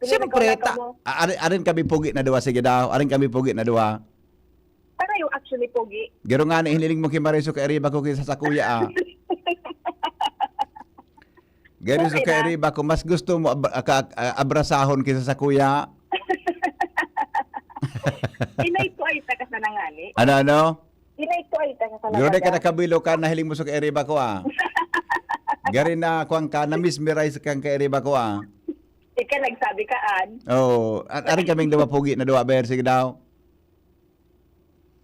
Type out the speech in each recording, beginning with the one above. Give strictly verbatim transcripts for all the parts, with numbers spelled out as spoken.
Siyempre, ta, a-, arin, arin kami pogi na duwa, sige daw. Arin kami pogi na duwa. Pareho actually pogi. Garo nga ni hiniling mo ki Mariso kairiba ko ki sa sakuya, ah. Garo sa kairiba ko, mas gusto mo ab-, ka, ah, abrasahon ki sa sakuya. Inay ko ay taga sana nga ni. Ano, ano? Inay ko ay taga sana. Garo di ka nakabilo ka, nahiling mo sa kairiba ko, ah. Gari na, kuwan ka, na-mesmerize kang kairiba ko, ah. Ika nagsabi ka, an? Oo. A-, arin kaming duwa pogi na duwa, ber, sige daw.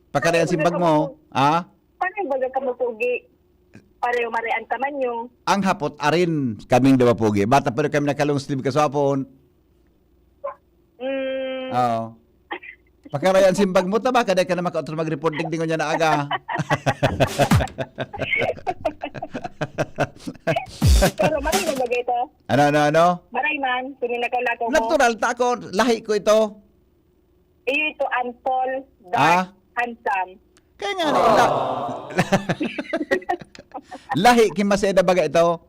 Pakarayan simbag mo, ha? Paano yung baga ka mo pogi? Pareho marean taman nyo. Ang hapot, arin kaming duwa pogi. Bata pa rin kami naka-long sleeve kaswapon. Mm. Oo. Pakarayan simbag mo, taba ka, dahil ka na makautro mag-report, digdingon niya na aga. Pero maray na bagay to. Ano, ano, ano? Maray man, pininakaw-lakaw mo. Natural ta ako, lahi ko ito. Iyo ito ang tall, dark, Ah? handsome. Kaya nga, la-, lahi ki Maceda baga ito.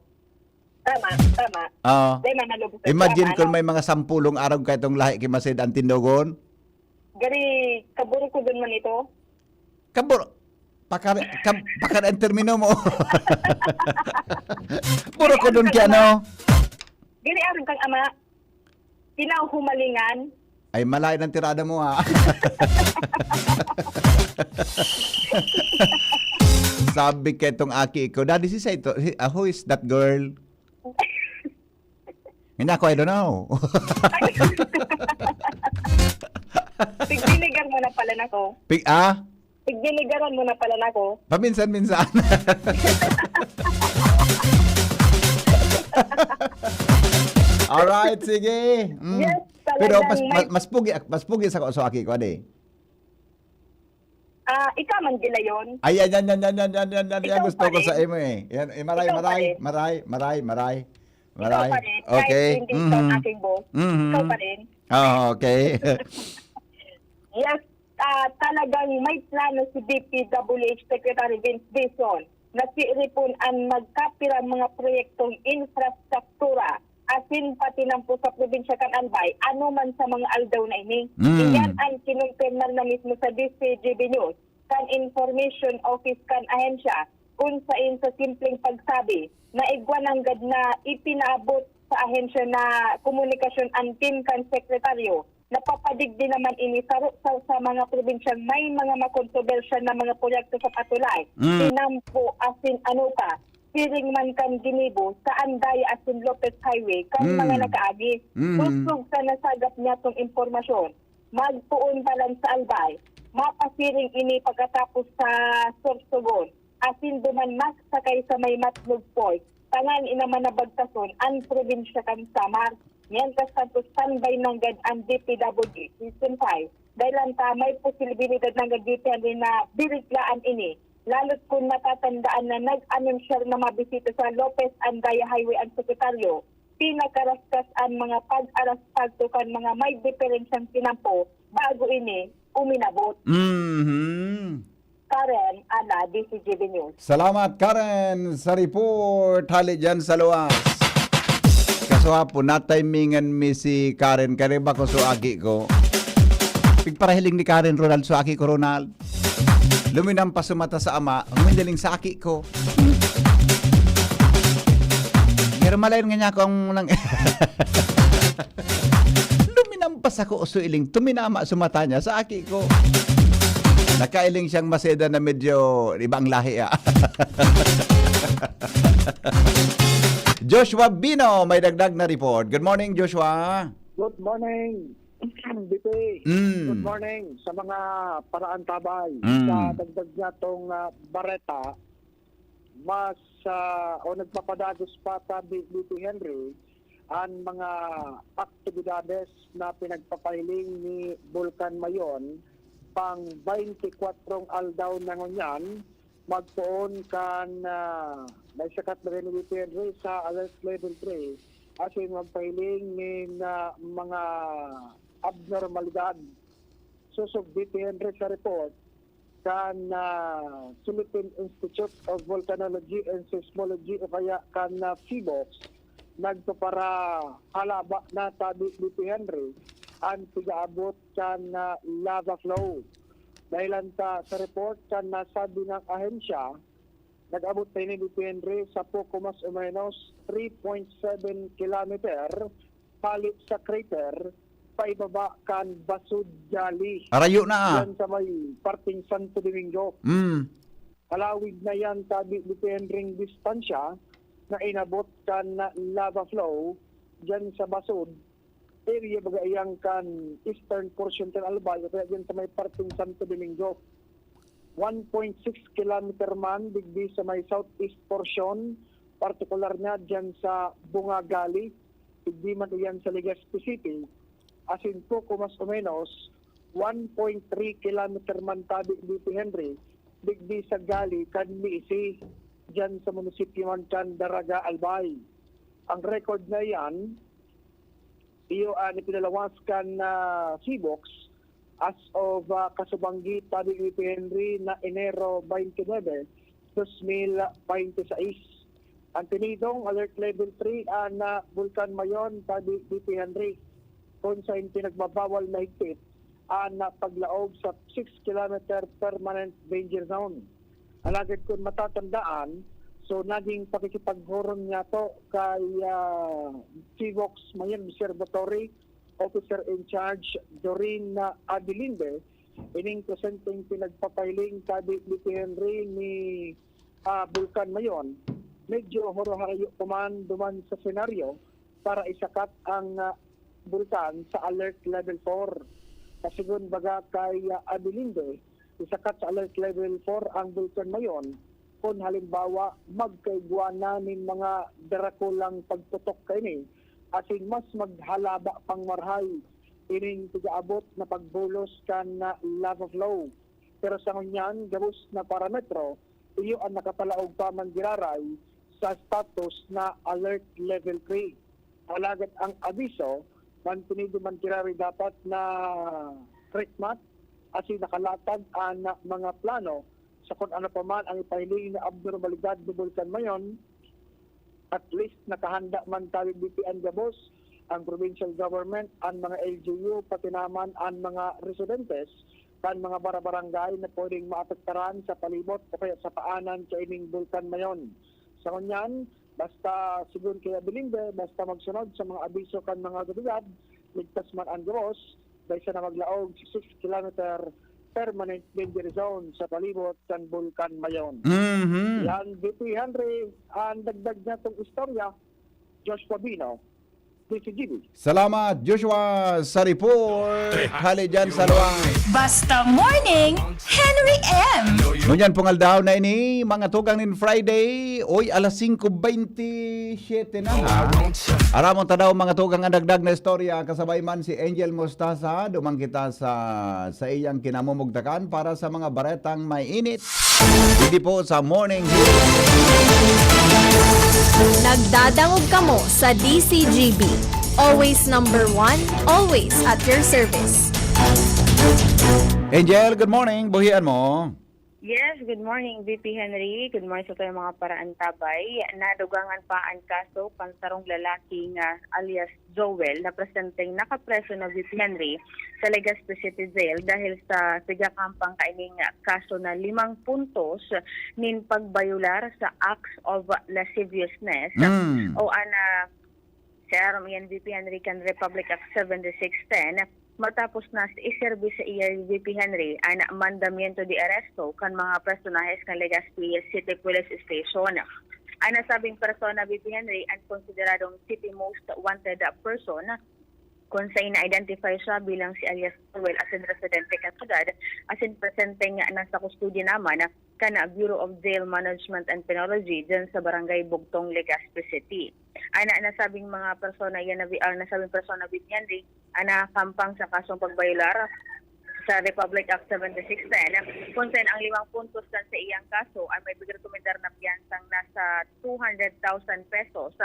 Tama, tama. Oo. Dahil man nalubos sa Imagine tama, kung no? May mga sampulong arog ka itong lahi ki Maceda ang tindogon. Gari, kaburukodon man ito. Kabur-, pakar-, kab-, pakar ang termino mo. Burukodon ki ano? Gari, arog kang ama. Kinahumalingan. Ay, malain ang tirada mo, ah. Sabi ketong aki ko, "Daddy, si Saito, si, ah, who is that girl?" Ngayon ako, "I don't know." Pigbinigan mo na pala na ko. Pig-, ah? Pigbinigaran mo na pala na ko. Paminsan-minsan. Alright, sige. Mm. Yes, talagang Pero mas, may mas, mas pugi, mas pugi sa, sa aki ko, ade. Ah, ikaw man, Gilayon. Ay, yan, yan, yan, yan, yan, yan, yan, yan, yan, Ikaw gusto pa ko sa rin. Imo, eh. Yan, eh, maray, Ikaw pa maray, rin. Maray, maray, maray, Ikaw maray. Pa rin. Kahit Okay. Hindi ito ang Mhm. Aking boss. Mhm. Ikaw pa rin. Ah, okay. Yes, ah, talagang may plano si D P W H Secretary Vince Dizon na siiripon an magkapirang mga proyektong infrastruktura asin patinampo sa probinsya kan Albay, anoman sa mga aldaw na ini. Mm. Iyan an kinumpirmar na mismo sa D C G B News kan Information Office kan ahensya, kun sain sa simpleng pagsabi na igwa nanggad na ipinaabot sa ahensya na komunikasyon an team kan sekretaryo, napapadigdi naman ini saro sa, sa mga probinsyang may mga makontrobersyal na mga proyekto sa patulay, Mm. tinampo, asin ano pa, siring man kan ginibo sa Andaya asin Lopez Highway kan Mm. mga nakaagi. Mhm. Kusog sa nasagap niyatong impormasyon, magpoon pa lang sa Albay, mapasiring ini pagkatapos sa Sorsogon, asin duman magsakay sa may Matnog Falls, tanganing naman na bagtason an probinsya kan Samar. Mientras tanto, standby nanggad an D P W H Region five. Dahil lang ta, may posibilidad nanggad dito na biriglaan ini. Lalo't kung natatandaan na nag-anunsyar na mabisita sa Lopez Andaya Highway ang sekretaryo, pinakaraskas ang mga pag-araspalto kan mga may diferensyang tinampo bago ini uminabot. Mhm. Karen Ana, D C G B News. Salamat, Karen, sa report. Hali dyan sa luwas. Kaso hapon, natimingan mi si Karen. Kare ba ko so aki ko? Pigparahiling ni Karen, Ronald, so aki ko, Ronald. Luminampas so mata sa ama, humindaling sa aki ko. Pero malayon nga niya akong nang-, luminampas ako, uso iling, tuminama sa mata niya, sa aki ko. Nakailing siyang Maceda na medyo ibang lahi, ah. Joshua Bino, may dagdag na report. Good morning, Joshua. Good morning, B P. Mm. Good morning sa mga paraantabay. Mm. Sa dagdag niya tong, ah, bareta, mas, ah, o nagpapadagos pa, sabi ni Tito Henry, ang mga aktibidades na pinagpapahiling ni Volcan Mayon pang twenty-four aldaw na ngunyan, magpoon kan, ah, may sakat na rin ni Tito Henry sa alert level three, asin magpahiling nin, ah, mga abnormalidad. Susog ni Tito Henry sa report, kan, ah, Philippine Institute of Volcanology and Seismology o kaya kan, ah, PHIVOLCS, nagpaparahalaba na tabi ni P. Henry an pigaabot kan, ah, lava flow. Dahilan ta sa report kan nasabi ng ahensya, nag-abot na ini ni P. Henry sa poko mas o menos three point seven kilometer hali sa crater, paibaba kan Basud Gully. Arayo na, ah. Diyan sa may parting Santo Domingo. Mm. Halawig na yan, tabi depending distansya na inabot kan lava flow diyan sa Basud area, baga iyang kan eastern portion kan Albay, o kaya diyan sa may parting Santo Domingo. One point six kilometer man digdi sa may southeast portion, partikular na diyan sa Bunga Gully, digdi man iyan sa Legazpi City, asin poko mas o menos one point three kilometer man tabi ni P. Henry, digdi sa gully kan Miisi, diyan sa munisipyo man kan Daraga, Albay. Ang record na iyan, iyo an ipinalawas kan, ah, CHIVOLCS as of, ah, kasubanggi tabi ni P. Henry na Enero twenty-nine, dos mil binte seis. Ang tinidong alert level three an, ah, Bulkan Mayon, tabi ni P. Henry, kung saan pinagbabawal na higpit an, ah, paglaog sa six kilometer permanent danger zone. Alagad kun matatandaan, so naging pakikipaghuron niya to kay, ah, CHIVOLCS Mayon Observatory Officer in Charge Doreen, ah, Adelinde, ining presenteng pinagpapahiling tabi ni P. Henry ni, ah, Bulkan Mayon. Medyo haro-harayo pa man duman sa senaryo para isakat ang, ah, bulkan sa alert level four. Kasigon baga kay, ah, Adelinde, isakat sa alert level four ang Bulkan Mayon kun halimbawa magkaigwa na nin mga darakulang pagputok kaini, asin mas maghalaba pang marahay ining pigaabot na pagbulos kan, ah, lava flow. Pero sa ngunyan, gabos na parametro, iyo an nakapalaog pa man giraray sa status na Alert Level three. Alagad ang abiso, mantinido man giraray dapat na rikmat, asin nakalatag an mga plano sa kun ano pa man ang ipahiling na abnormalidad ni Bulkan Mayon. At least nakahanda man tabi ni P. N. gabos, ang provincial government, an mga L G U, pati naman an mga residentes kan mga barabarangay na pwedeng maapektaran sa palibot o kaya sa paanan kaining Bulkan Mayon. Sa ngunyan, basta, sigon kay Adelinde, basta magsunod sa mga abiso kan mga otoridad, ligtas man an gabos, dahil sa na maglaog sa six kilometer permanent danger zone sa palibot kan Bulkan Mayon. Mhm. Yan, V P Henry, ang dagdag natong istorya, Josh Pabino, D C G B. Salamat, Joshua, sa report. Hali dyan sa luwang. Basta Morning, Henry M. Ngunyan pong aldaw na ini, mga tugang nin Friday, oy, alas singko bente siyete na, ha? Aramon ta daw, mga tugang, ang dagdag na istorya, kasabay man si Angel Mostaza. Duman kita sa, sa iyang kinamumugtakan para sa mga baretang may init. Hindi po sa Morning Hit. Nagdadangog kamo sa D C G B. Always number one, always at your service. Angel, good morning. Buhian mo. Yes, good morning, V P Henry. Good morning sa tayong mga paraantabay. Nadugangan pa ang kaso kan sarong lalaki nga alias Joel na presenteng nakapreso na, V P Henry, sa Legazpi City Jail dahil sa pigakampang kaining kaso na limang puntos nin pagbayular sa acts of lasciviousness Mm. o ana sa aram iyan, V P Henry, kan Republic Act seventy-six ten, matapos na iserbi sa iya, V P Henry, an mandamiento de arresto kan mga personahes kan Legazpi City Police Station. An nasabing persona, V P Henry, an konsideradong city most wanted person, kung sa ina-identify siya bilang si alias Joel, asin residente kan syudad, asin presente nga nasa kustodiya naman kan Bureau of Jail Management and Penology dyan sa Barangay Bugtong, Legazpi City. Ana, nasabing mga persona yan na vi-, ah, nasabing persona, V P Henry, ang nakakampang sa kasong pagbayular sa Republic Act seventy-six ten, kung saan ang limang puntos kan sa iyang kaso ay may pigrekomendar na piyansang nasa two hundred thousand pesos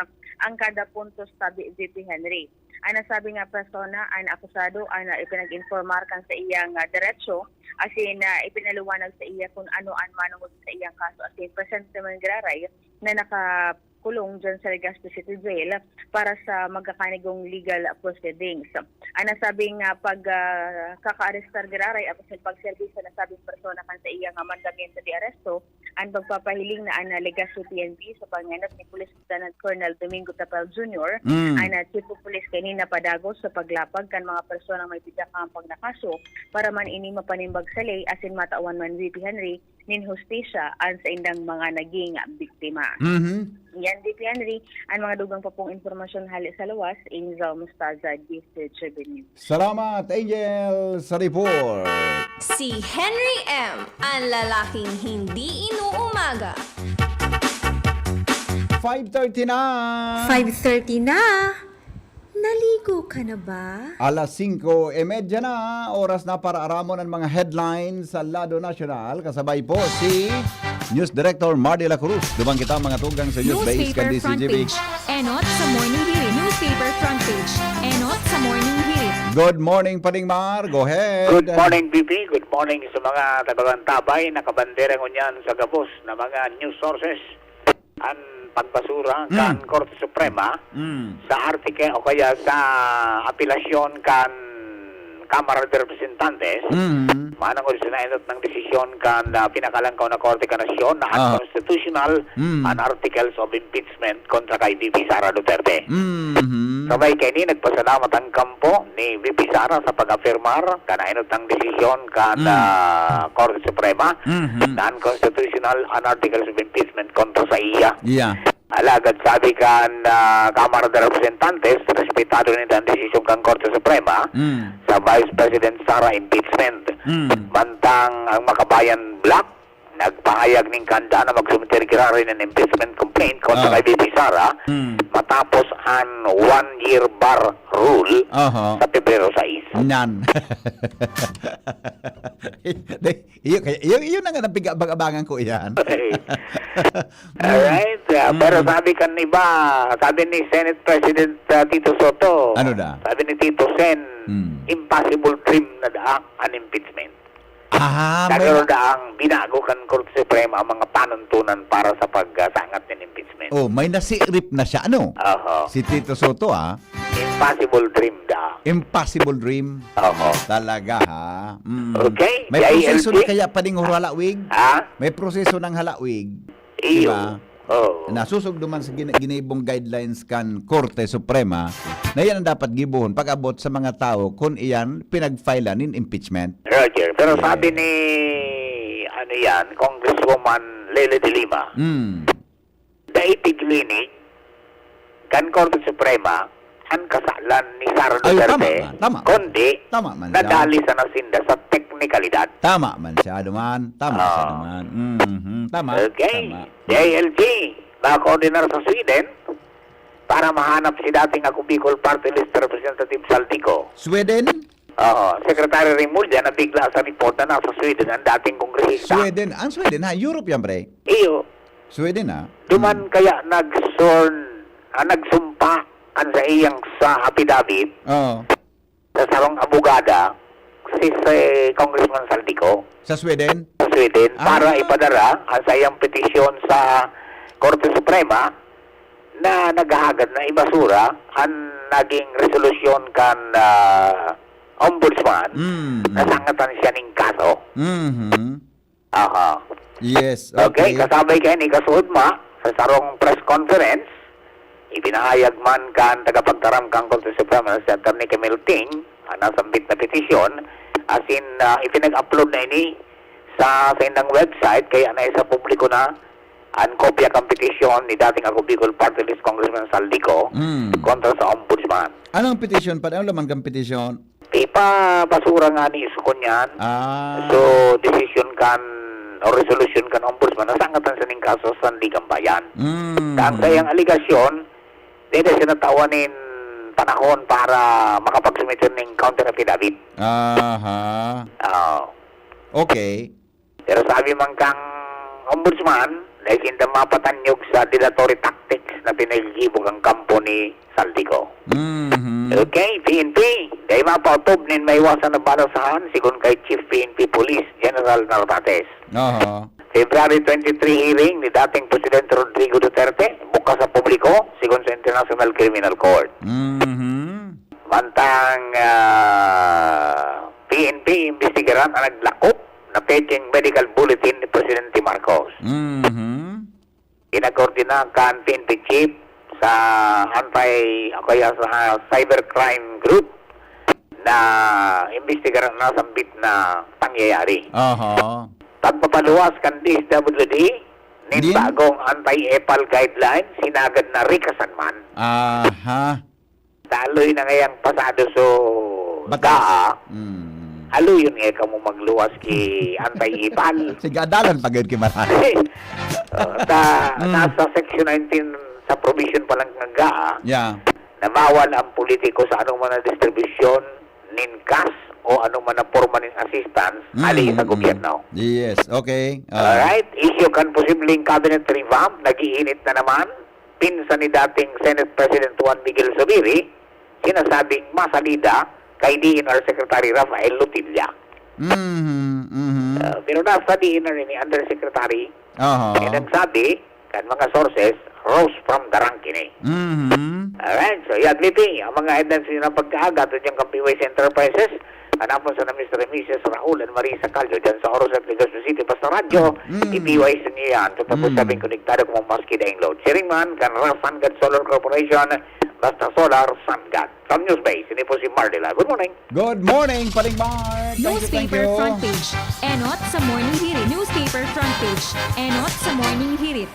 ang kada puntos, tabi V P Henry. Ang nasabi nga persona, ang akusado, ang ipinag-informar kan sa iyang, ah, diretsyo, asin, ah, ipinaliwanag sa iya kung ano ang manungod sa iyang kaso, asin presente man giraray na naka kulong dyan sa Legazpi City Jail para sa magkakanigong legal proceedings. Ang nasabing, ah, pag, ah, kakaarestar giraray apos pagserbi sa nasabing persona kan sa iyang mandamiento de aresto, ang pagpapahiling na an Legazpi P N P sa pangenot ni Police Lieutenant Colonel Domingo Tapal Junior, Mm. ang, ah, Chief of Police kanina padagos sa paglapag kan mga personang may pigkakampang na kaso para man ini mapanimbag sa ley asin matawan man, V P Henry, nin hustisya an saindang mga naging biktima. Mhm. Yan, V P Henry, ang mga dugang pa pong impormasyon hali sa lawas, Angel Mostaza, D Z T V News. Salamat, Angel, sa report. Si Henry M, ang lalaking hindi inuumaga. Five thirty na. Five thirty na. Naligo ka na ba? Alas singko y medya na, oras na para aramon ang mga headlines sa lado nasyonal. Kasabay po si News Director Mardy La Cruz. Duman kita, mga tugang, sa News Base kan Newspaper D C G B. Front Page. Enot sa Morning Hirit. Newspaper Front Page. Enot sa Morning Hirit. Good morning, Pading Mar. Go ahead. Good morning, B P. Good morning sa mga taga-Bantabay. Nakabandera ngunyan sa gabos na mga news sources an pagbasura Mm. kan Korte Suprema Mm. sa article o kaya sa apelasyon kan Kamara de Representantes, Mm. manongod sa naenot na desisyon kan, ah, pinakalangkaw na korte kan nasyon na Aha. unconstitutional Mm. an articles of impeachment kontra kay V P Sara Duterte. Mhm. Sabay kaini, nagpasalamat an kampo ni V P Sara sa pag-afirmar kan naenot na desisyon kan, Mm. ah, Korte Suprema Mhm. na unconstitutional an articles of impeachment kontra sa iya. Yeah. Alagad sabi kan, ah, Kamara de Representantes, respetado ninda an desisyon kan Korte Suprema Mm. sa Vice President Sara impeachment. Mm. Mantang ang Makabayan Bloc, nagpahayag nin kahandaan na magsumiter giraray nin impeachment complaint kontra Ah. kay V P Sara Mm. matapos an one-year bar rule Aha. sa Pebrero sais. Nyan. Di, iyo, kaya, iyo, iyo na nga ang pig-abang-abangan ko iyan. Okay. Alright. Ah, pero Mm. sabi kan iba, sabi ni Senate President, ah, Tito Soto, Ano na? sabi ni Tito Sen, Mm. impossible dream na daa an impeachment. Ah, may Nagkaroon na- daang binago kan Korte Suprema ang mga panuntunan para sa pagsangat nin impeachment. Oh, may nasirip na siya, ano? Oho. Si Tito Soto, ah. Impossible dream da. Impossible dream. Oho. Talaga, ha? Mm. Okay, May J L T. proseso na kaya pa ding halawig? Ha? May proseso ng halawig. Iyo. Diba? Oo. Nasusog duman sa gina-, ginibong guidelines kan Korte Suprema na yan ang dapat gibohon pag-abot sa mga tao kun iyan pinag-file nin impeachment. Roger, pero Yeah. sabi ni, ano yan, Congresswoman Lele de Lima, Mm. dai tiglinig kan Korte Suprema an kasalan ni Sara Ay, Duterte, tama man, tama. kundi Tama man siya. nadali sana sinda sa teknikalidad. Tama man siya, duman. Tama siya, Ah. duman. Mhm, tama, Okay. tama. J L G, nakakoordinar sa Sweden para mahanap si dating Ako Bicol Party List Representative Saldico. Sweden? Oo, Secretary Remulla na bigla sa report na nasa Sweden ang dating kongresista. Sweden? Ang Sweden, ha? Europe yan, pre. Iyo. Sweden, ha? Duman Hmm. kaya nag-sworn, ah, nagsumpa kan sa iyang sa affidavit Oo. sa sarong abogada, si, si Congressman Saldico. Sa Sweden? Sa Sweden, Ah. para ipadara ang sa iyang petisyon sa Korte Suprema na naghahagad na ibasura ang naging resolusyon kan, ah, Ombudsman Mm. na sangatan siya ning kaso. Mhm. Aha. Yes, Okay, okay. kasabay kaini kasuodma sa sarong press conference, ipinahayag man kan tagapagtaram kan Korte Suprema na si Attorney Camille Ting ang nasambit na petisyon, asin, ah, ipinag-upload na ini sa saindang website, kaya nasa publiko na an kopya kan petisyon ni dating Ako Bicol Party List Congressman Saldico Mm. kontra sa Ombudsman. Anong petisyon pa? Ano laman kan petisyon? Ipabasura ngani sa kunyan. Ah. So, desisyon kan o resolusyon kan Ombudsman na sangatan sa ning kaso sa Sandigan Bayan. Mm. Ang sayang aligasyon, dede siya natawan nin panahon para makapagsumiter ning counter affidavit. Aha. Oo. Okay. Pero sabi man kang Ombudsman, dai sinda mapatanyog sa dilatory tactics na pinaggigibo kan kampo ni Saldico. Mhm. Okay, P N P, dai mapaotob nin maiwasan na balasahan, sigon kay Chief P N P Police General Nartates. Aha. February twenty-three hearing ni dating Presidente Rodrigo Duterte, buka sa publiko, sigon sa International Criminal Court. Mhm. Mantang, ah, P N P imbestigaran an naglakop na pekeng medical bulletin ni Presidente Marcos. Mhm. Inagordina kan P N P chief sa anti, o kaya sa cybercrime group na imbestigaran na sambit na pangyayari. Aha. Pagpapaluwas kan D S W D nin Din? bagong anti-epal guidelines, hinagad na rikasan man. Aha. Taloy na ngayang pasado so Batas. daa, Mm. haloyon nga kamo magluwas ki anti-epal. Sige, adalan pa gyud ki Maray. Oh, ta, Mm. nasa section nineteen sa provision pa lang nga daa, Yeah. na bawal ang politiko sa anong man na distribusyon nin cash o anong man na porma nin assistance Mm, hali sa mm. gobyerno. Yes, okay. Ah. Alright, isyu kan posibleng cabinet revamp, nag-iinit na naman. Pinsan ni dating Senate President Juan Miguel Zubiri, sinasabing masalida kay D N R Secretary Rafael Lotilla. Mhm, mhm. Ah, pero nasa D N R ini, Undersecretary. Aha. Yan ang sabi kan mga sources, Rose from Darangque ni. Mhm. Alright, so yan, Lipi, ang mga headlines na pagkaaga, ito dyan kan P Y C Enterprises, hanapon sa na Mister and Missus Raul and Marisa Callo, dyan sa Oro Centro, Legazpi City, basta radyo, Mm. i-P Y C niyo yan. So, tapos Mm. sabing konektado kung maski daing load. Siring man, kan Ras Sangad Solar Corporation, basta solar, sangad. From Newsbase, ini po si Mardila. Good morning. Good morning, Paring Mark. Thank you, thank Newspaper you. Front page. Enot sa Morning Hirit. Newspaper front page. Enot sa Morning Hirit.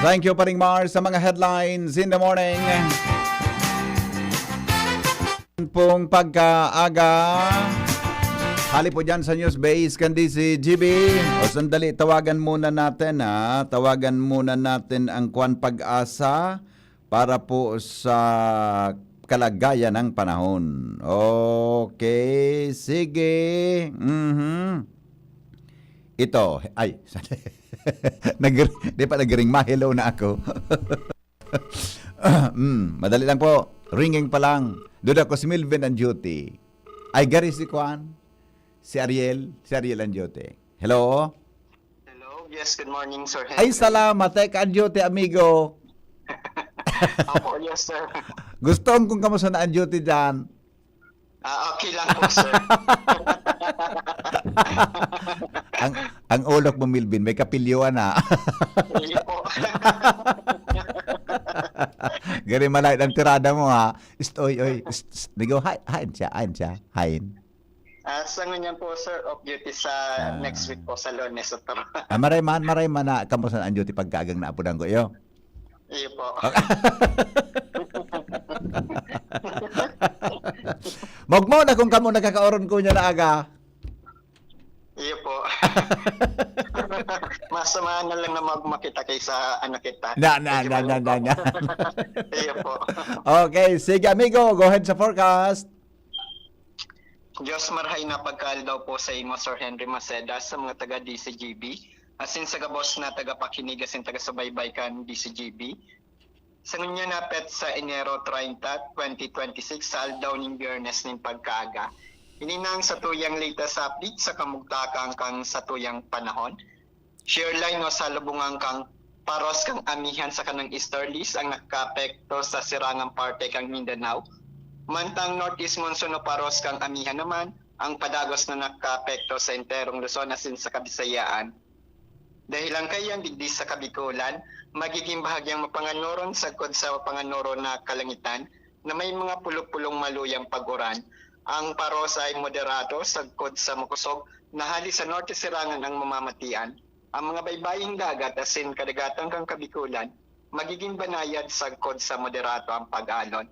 Thank you, Paring Mar, sa mga headlines in the morning. Pong pagkaaga. Hali po dyan sa Newsbase kan D Z G B. O sandali, tawagan muna natin, ha. Tawagan muna natin ang Kwan Pag-asa para po sa kalagayan ng panahon. Okay, sige. Mhm. Ito, ay, nag-, di pa nag-ring, ma-hello na ako. Mm, madali lang po. Ringing pa lang. Duda ko si Melvin ang duty. Ay, gari si Kwan. Si Ariel. Si Ariel ang duty. Hello? Hello. Yes, good morning, Sir Ay, Henry. Salamat. Teka, ang duty, amigo. Opo, yes, sir. Gusto kong kamusta na ang duty dyan. Ah, okay lang po, sir. Ang, ang ulok mo, Melvin, may kapilyo na. Hindi po. Gari malay ang tirada mo, ha? Ist, oy, oy. Ist, ist. Digo, hay-, hain siya, hain siya, hain. Ah, sa ngunyan po, sir, off duty sa Ah. next week po, sa Lunes, sa Toro. Ah, maray man, maray man na, kamusta na ang duty pagkaagang naapodan ko iyo? Iyo po. Magmo na kung kamo nakakaoron ko niya na aga. Iyo po. Mas samahan na lang na magmakita kaysa ano kita. Na, na, Medyo na, na, malungkot. na, na. Iyo po. Okay, sige, amigo, go ahead sa forecast. Diyos marahay na pagkaaldaw po sa imo, Sir Henry Maceda, sa mga taga D C G B, asin sa gabos na tagapakinig asin taga-subaybay kan D C G B. Sa ngunyan na petsa, Enero treinta, twenty twenty-six, sa aldaw ning Biyernes nin pagkaaga, ini na ang satuyang latest update sa kamugtakan kan satuyang panahon. Shear line o salubungan kan paros kan amihan saka nin easterlies ang nakakaapekto sa sirangang parte kan Mindanao. Mantang northeast monsoon o paros kan amihan naman ang padagos na nakakaapekto sa enterong Luzon asin sa Kabisayaan. Dahelan kaiyan, digdi sa Kabikolan, magiging bahagyang mapanganoron sagkod sa mapanganoron na kalangitan na may mga pulong-pulong maluyang pag-uran. Ang paros ay moderado sagkod sa makosog na hali sa norte sirangan ang mamamatian. Ang mga baybaying dagat asin kadagatan kan Kabikolan, magiging banayad sagkod sa moderado ang pag-alon.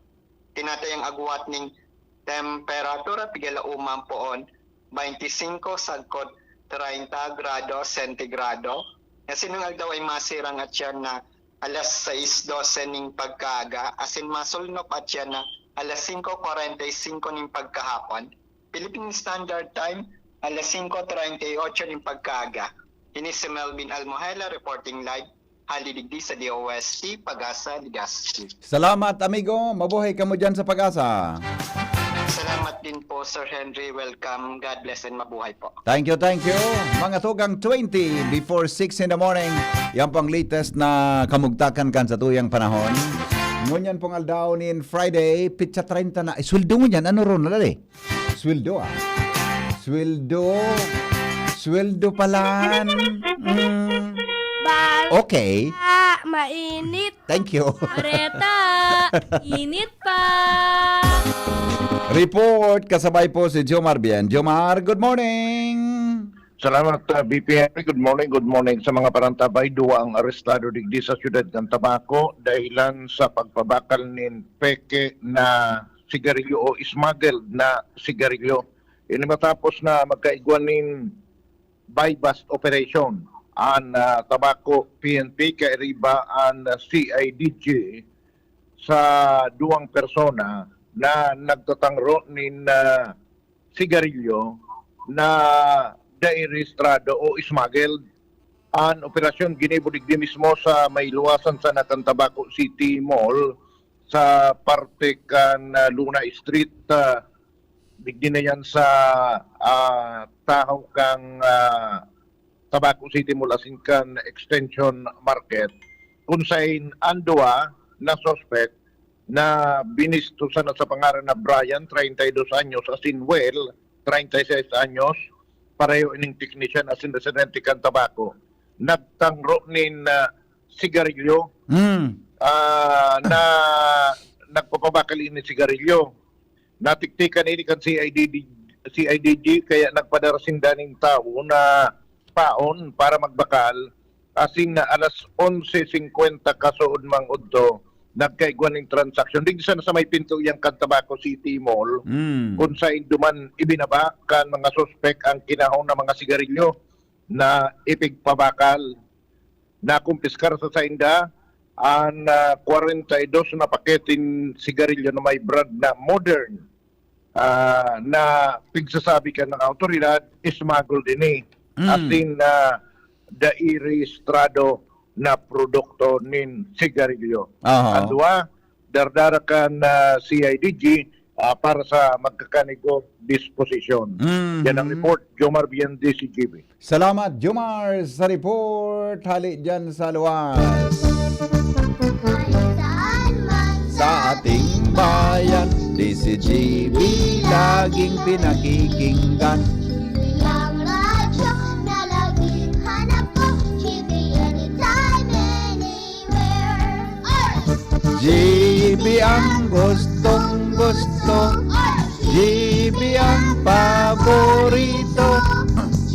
Tinatayang agwat ning temperatura, pigalauma an poon, baynte singko sagkod treinta grado sentigrado. Asin an aldaw ay masirang atyan na alas sais dose ning pagkaaga, asin masulnop atyan na alas singko kwarenta y singko ning pagkahapon. Philippine Standard Time, alas singko treinta y ocho ning pagkaaga. Ini si Melvin Almohela reporting live hali digdi sa D O S T, Pag-asa, Legazpi. Salamat, amigo. Mabuhay kamo dyan sa Pag-asa. Salamat din po, Sir Henry. Welcome. God bless and mabuhay po. Thank you, thank you. Mga tugang twenty before six in the morning. Yan po ang latest na kamugtakan kan sa tuyang panahon. Ngunyan pong aldaw nin Friday, pitsa treinta na. Eh, sweldo ngunyan, ano ron, nadali? Sweldo ah. Sweldo. Sweldo palan. Mm. Bal- Okay. Mainit. Thank you. Areta. Init pa. Report, kasabay po si Jomar Bien. Jomar, good morning. Salamat, uh, B P Henry. Good morning, good morning sa mga parantabay. Duwa ang arestado digdi sa siyudad ng Tabaco dahilan sa pagpabakal nin peke na sigarilyo o smuggled na sigarilyo. Ini matapos na magkaigwa nin buy-bust operation an uh, Tabaco P N P kairiba an uh, C I D G sa duwang persona na nagtatangro nin uh, sigarilyo na dai rehistrado o smuggled. An operasyon ginibo digdi mismo sa may luwasan sana kan Tabaco City Mall sa parte kan uh, Luna Street. Uh, digdi na yan sa uh, tahaw kang uh, Tabaco City Mall asin kan Extension Market, kun sain an duwa na suspect na binisto sana sa pangaran na Brian, treinta y dos anyos, asin Well, treinta y seis anyos, pareho ining technician asin residente kan Tabaco, nagtangro nin ah, sigarilyo Mm. ah, na nagpapabakal ini sigarilyo. Natiktikan ini kan C I D, C I D G, kaya nagpadara sinda nin tawo na paon para magbakal. Asin na alas onse singkwenta kasuod mang udto, nagkaigwa nin transaksyon. Digdi sana sa may pinto iyang kan Tabaco City Mall, Mm. kung sain duman ibinaba kan mga suspek ang kinahon na mga sigarilyo na ipigpabakal. Nakumpiskar sa sainda an ah, kwarenta y dos na paketing sigarilyo na may brand na Modern, ah, na pigsasabi kan mga awtoridad, smuggled ini. Mm. Asin na dai rehistrado na produkto nin sigarilyo. Aha. An duwa, dardara kan ah, C I D G ah, para sa magkakanigo disposisyon. Mhm. Yan ang report, Jomar Bien, D C G B. Salamat, Jomar, sa report. Hali dyan sa luwas. Saan man Sa ating bayan, D C G B laging pinakikinggan. Ang radyo na laging hanap ko, G B anytime, anywhere. Oy! G B ang gustong gusto. Oy! G B ang paborito. G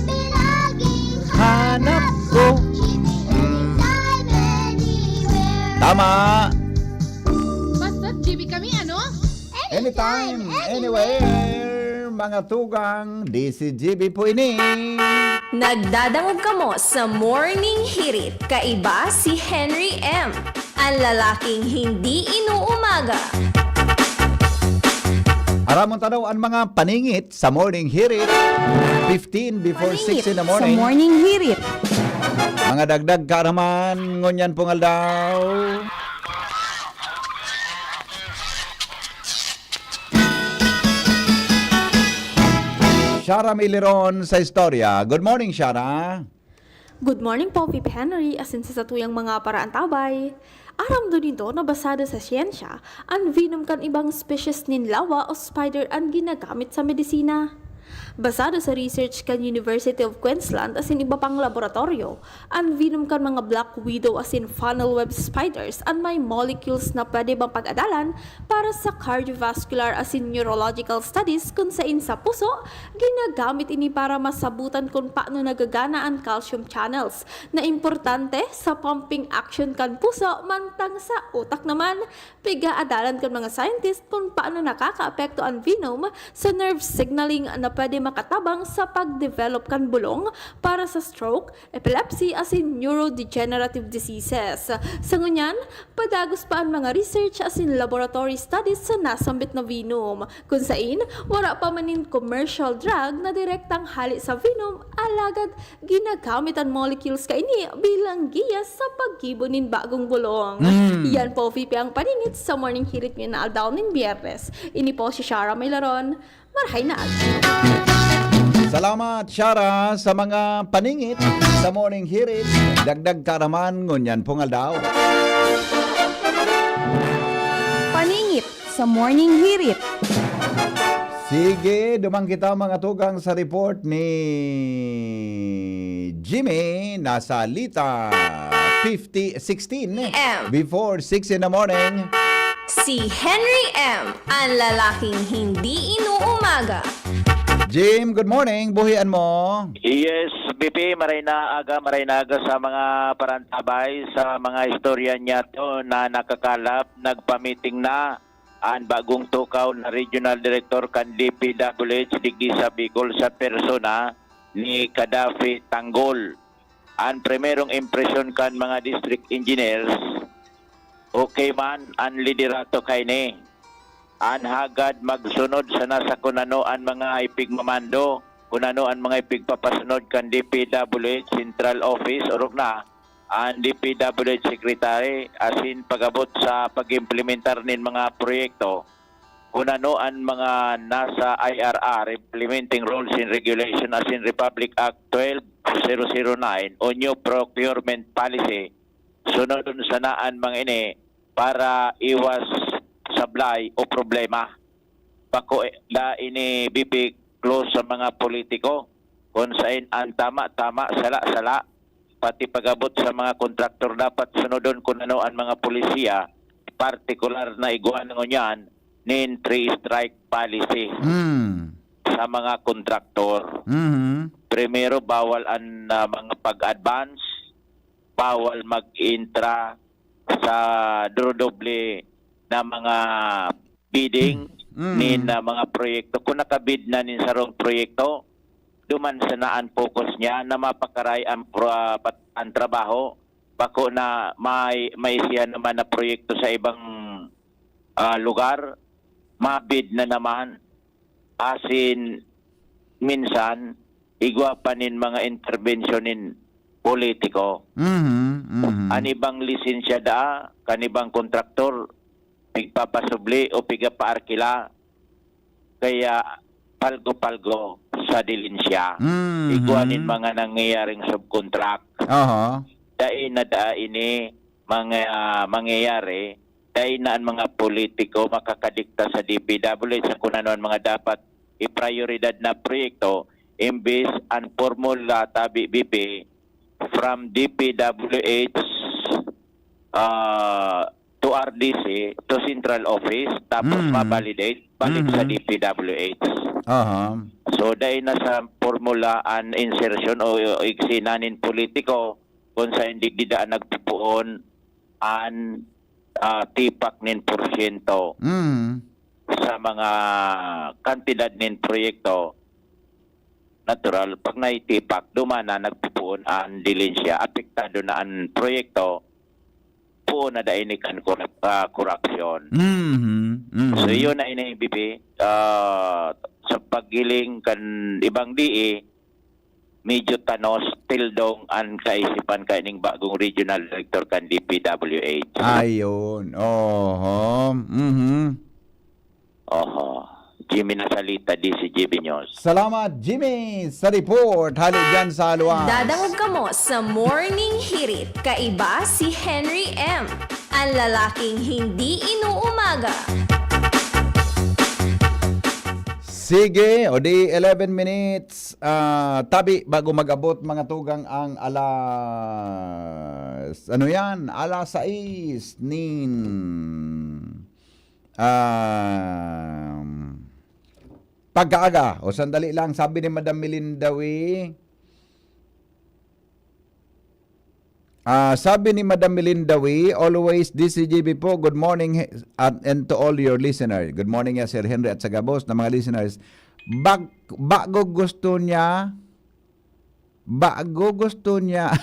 B laging Hanap ko. G B anytime, anywhere. Tama. Basta G B kami, ano? Anytime, anywhere. Mga tugang, D C G B po ini. Nagdadangog kamo sa Morning Hirit. Kaiba si Henry M, ang lalaking hindi inuumaga. Aramon ta daw ang mga paningit sa Morning Hirit. Fifteen before six in the Sa morning. Morning Hirit. Mga dagdag kaaraman, ngunyan pong aldaw. Shara Miliron sa istorya. Good morning, Shara. Good morning po, Pip Henry, asin sa satuyang mga paraantabay. Aram do nindo na basado sa siyensya, an venom kan ibang species nin lawa o spider an ginagamit sa medisina. Basado sa research kan University of Queensland asin iba pang laboratoryo, an venom kan mga black widow asin funnel web spiders an may molecules na pwede mapag-adalan para sa cardiovascular asin neurological studies kun sain sa puso, ginagamit ini para masabutan kun paano nagagana an calcium channels na importante sa pumping action kan puso mantang sa utak naman, pig-aadalan kan mga scientist kun paano nakakaapekto an venom sa nerve signaling na pwede makatabang sa pag-develop kan bulong para sa stroke, epilepsy asin neurodegenerative diseases. Sa ngunyan, padagos pa an mga research asin laboratory studies sa nasambit na venom, kun sain wara pa man nin commercial drug na direktang hale sa venom, alagad ginagamit an molecules kaini bilang giya sa paggibo nin bagong bulong. Mm. Yan po, V P, ang paningit sa Morning Hirit ngayon na aldaw nin Biyernes. Ini po si Shara Maylaron. Marahay na aldaw. Salamat, Shara, sa mga paningit sa Morning Hirit. Dagdag kaaraman ngunyan pong aldaw. Paningit sa Morning Hirit. Sige, duman kita, mga tugang, sa report ni Jimmy na sa Lita fifty, sixteen, M. before six in the morning. Si Henry M, ang lalaking hindi inuumaga. Jim, good morning. Buhian mo. Yes, B P, maray na aga, maray na aga sa mga parantabay, sa mga istorya niya to na nakakalap, nagpamiting na an bagong tukaw na regional director kan D P W H digdi sa Bicol sa persona ni Kadafi Tanggol. An primerong impresyon kan mga district engineers, okay man an liderato kaini. An hagad magsunod sana sa kun ano an mga ipigmamando, kun ano an mga ipigpapasunod kan D P W H Central Office, orog na, an D P W H Secretary, asin pag-abot sa pag-implementar nin mga proyekto, kun ano an mga nasa I R R, Implementing Rules and Regulation, asin Republic Act twelve zero zero nine o New Procurement Policy, sunodon sana an mga ini para iwas sablay o problema. Bako da ini, B P, close sa mga politiko, kun sain an tama, tama, sala, sala, pati pag-abot sa mga kontraktor dapat sunodon kun ano an mga polisiya, partikular na igwa na ngunyan nin three strike policy Mm. sa mga kontraktor. Mhm. Primero, bawal an ah, mga pag-advance, bawal mag-intra sa dodoble na mga bidding Mm. nin ah, mga proyekto. Kung nakabid na nin sarong proyekto, duman sana an focus niya na mapakaray ang, pro- ah, pat- ang trabaho. Bako na may maisihan naman na proyekto sa ibang ah, lugar, mabid na naman. Asin minsan, igwa pa nin mga interbensyon nin politiko. Mhm. Mhm. An ibang lisensya daa, kan ibang kontraktor, pigpapasubli o pigapaarkila, kaya palgo-palgo sa dilensya. Mhm. Igwa nin mga nangyayaring subcontract. Aha. Dai na daa ini mga mangyayari, dai na an mga politiko makakadikta sa D P W H sa kun ano an mga dapat iprayoridad na proyekto, imbis an formula tabi, B P, from D P W H ah, to R D C, to central office, tapos Mm. ma-validate, balik sa Mhm. D P W H. Aha. So, dai na sa formula an insertion o, o igsi na nin politiko kung sa digdi daan nagpupuon an ah, tipak nin porsyento Mm. sa mga kantidad nin proyekto. Natural, pag naitipak, duman na nagpupuon an dilensya, apektado na an proyekto, puon na dai ni kan korap- ah, korupsyon. Mhm. Mhm. So, yun na ini, B P. Ah, sa paghiling kan ibang D E, medyo tanos, tildong an kaisipan kaining bagong regional director kan D P W H. Ayun. Oho. Mhm. Oho. Jimmy Nasalita, D C G B News. Salamat, Jimmy, sa report. Hali dyan sa Aluan. Dadangog kamo sa Morning Hirit. Kaiba si Henry M, ang lalaking hindi inuumaga. Sige, o di eleven minutes ah, tabi bago mag-abot, mga tugang, ang alas, ano yan, alas sais nin ah, pagkaaga. O sandali lang, sabi ni Madam Melinda Wee, Ah, sabi ni Madam Melinda Wee, always D C G B po, good morning he- at, and to all your listeners. Good morning, ya Sir Henry at sa gabos na mga listeners. Bag-, bago gusto niya, bago gusto niya.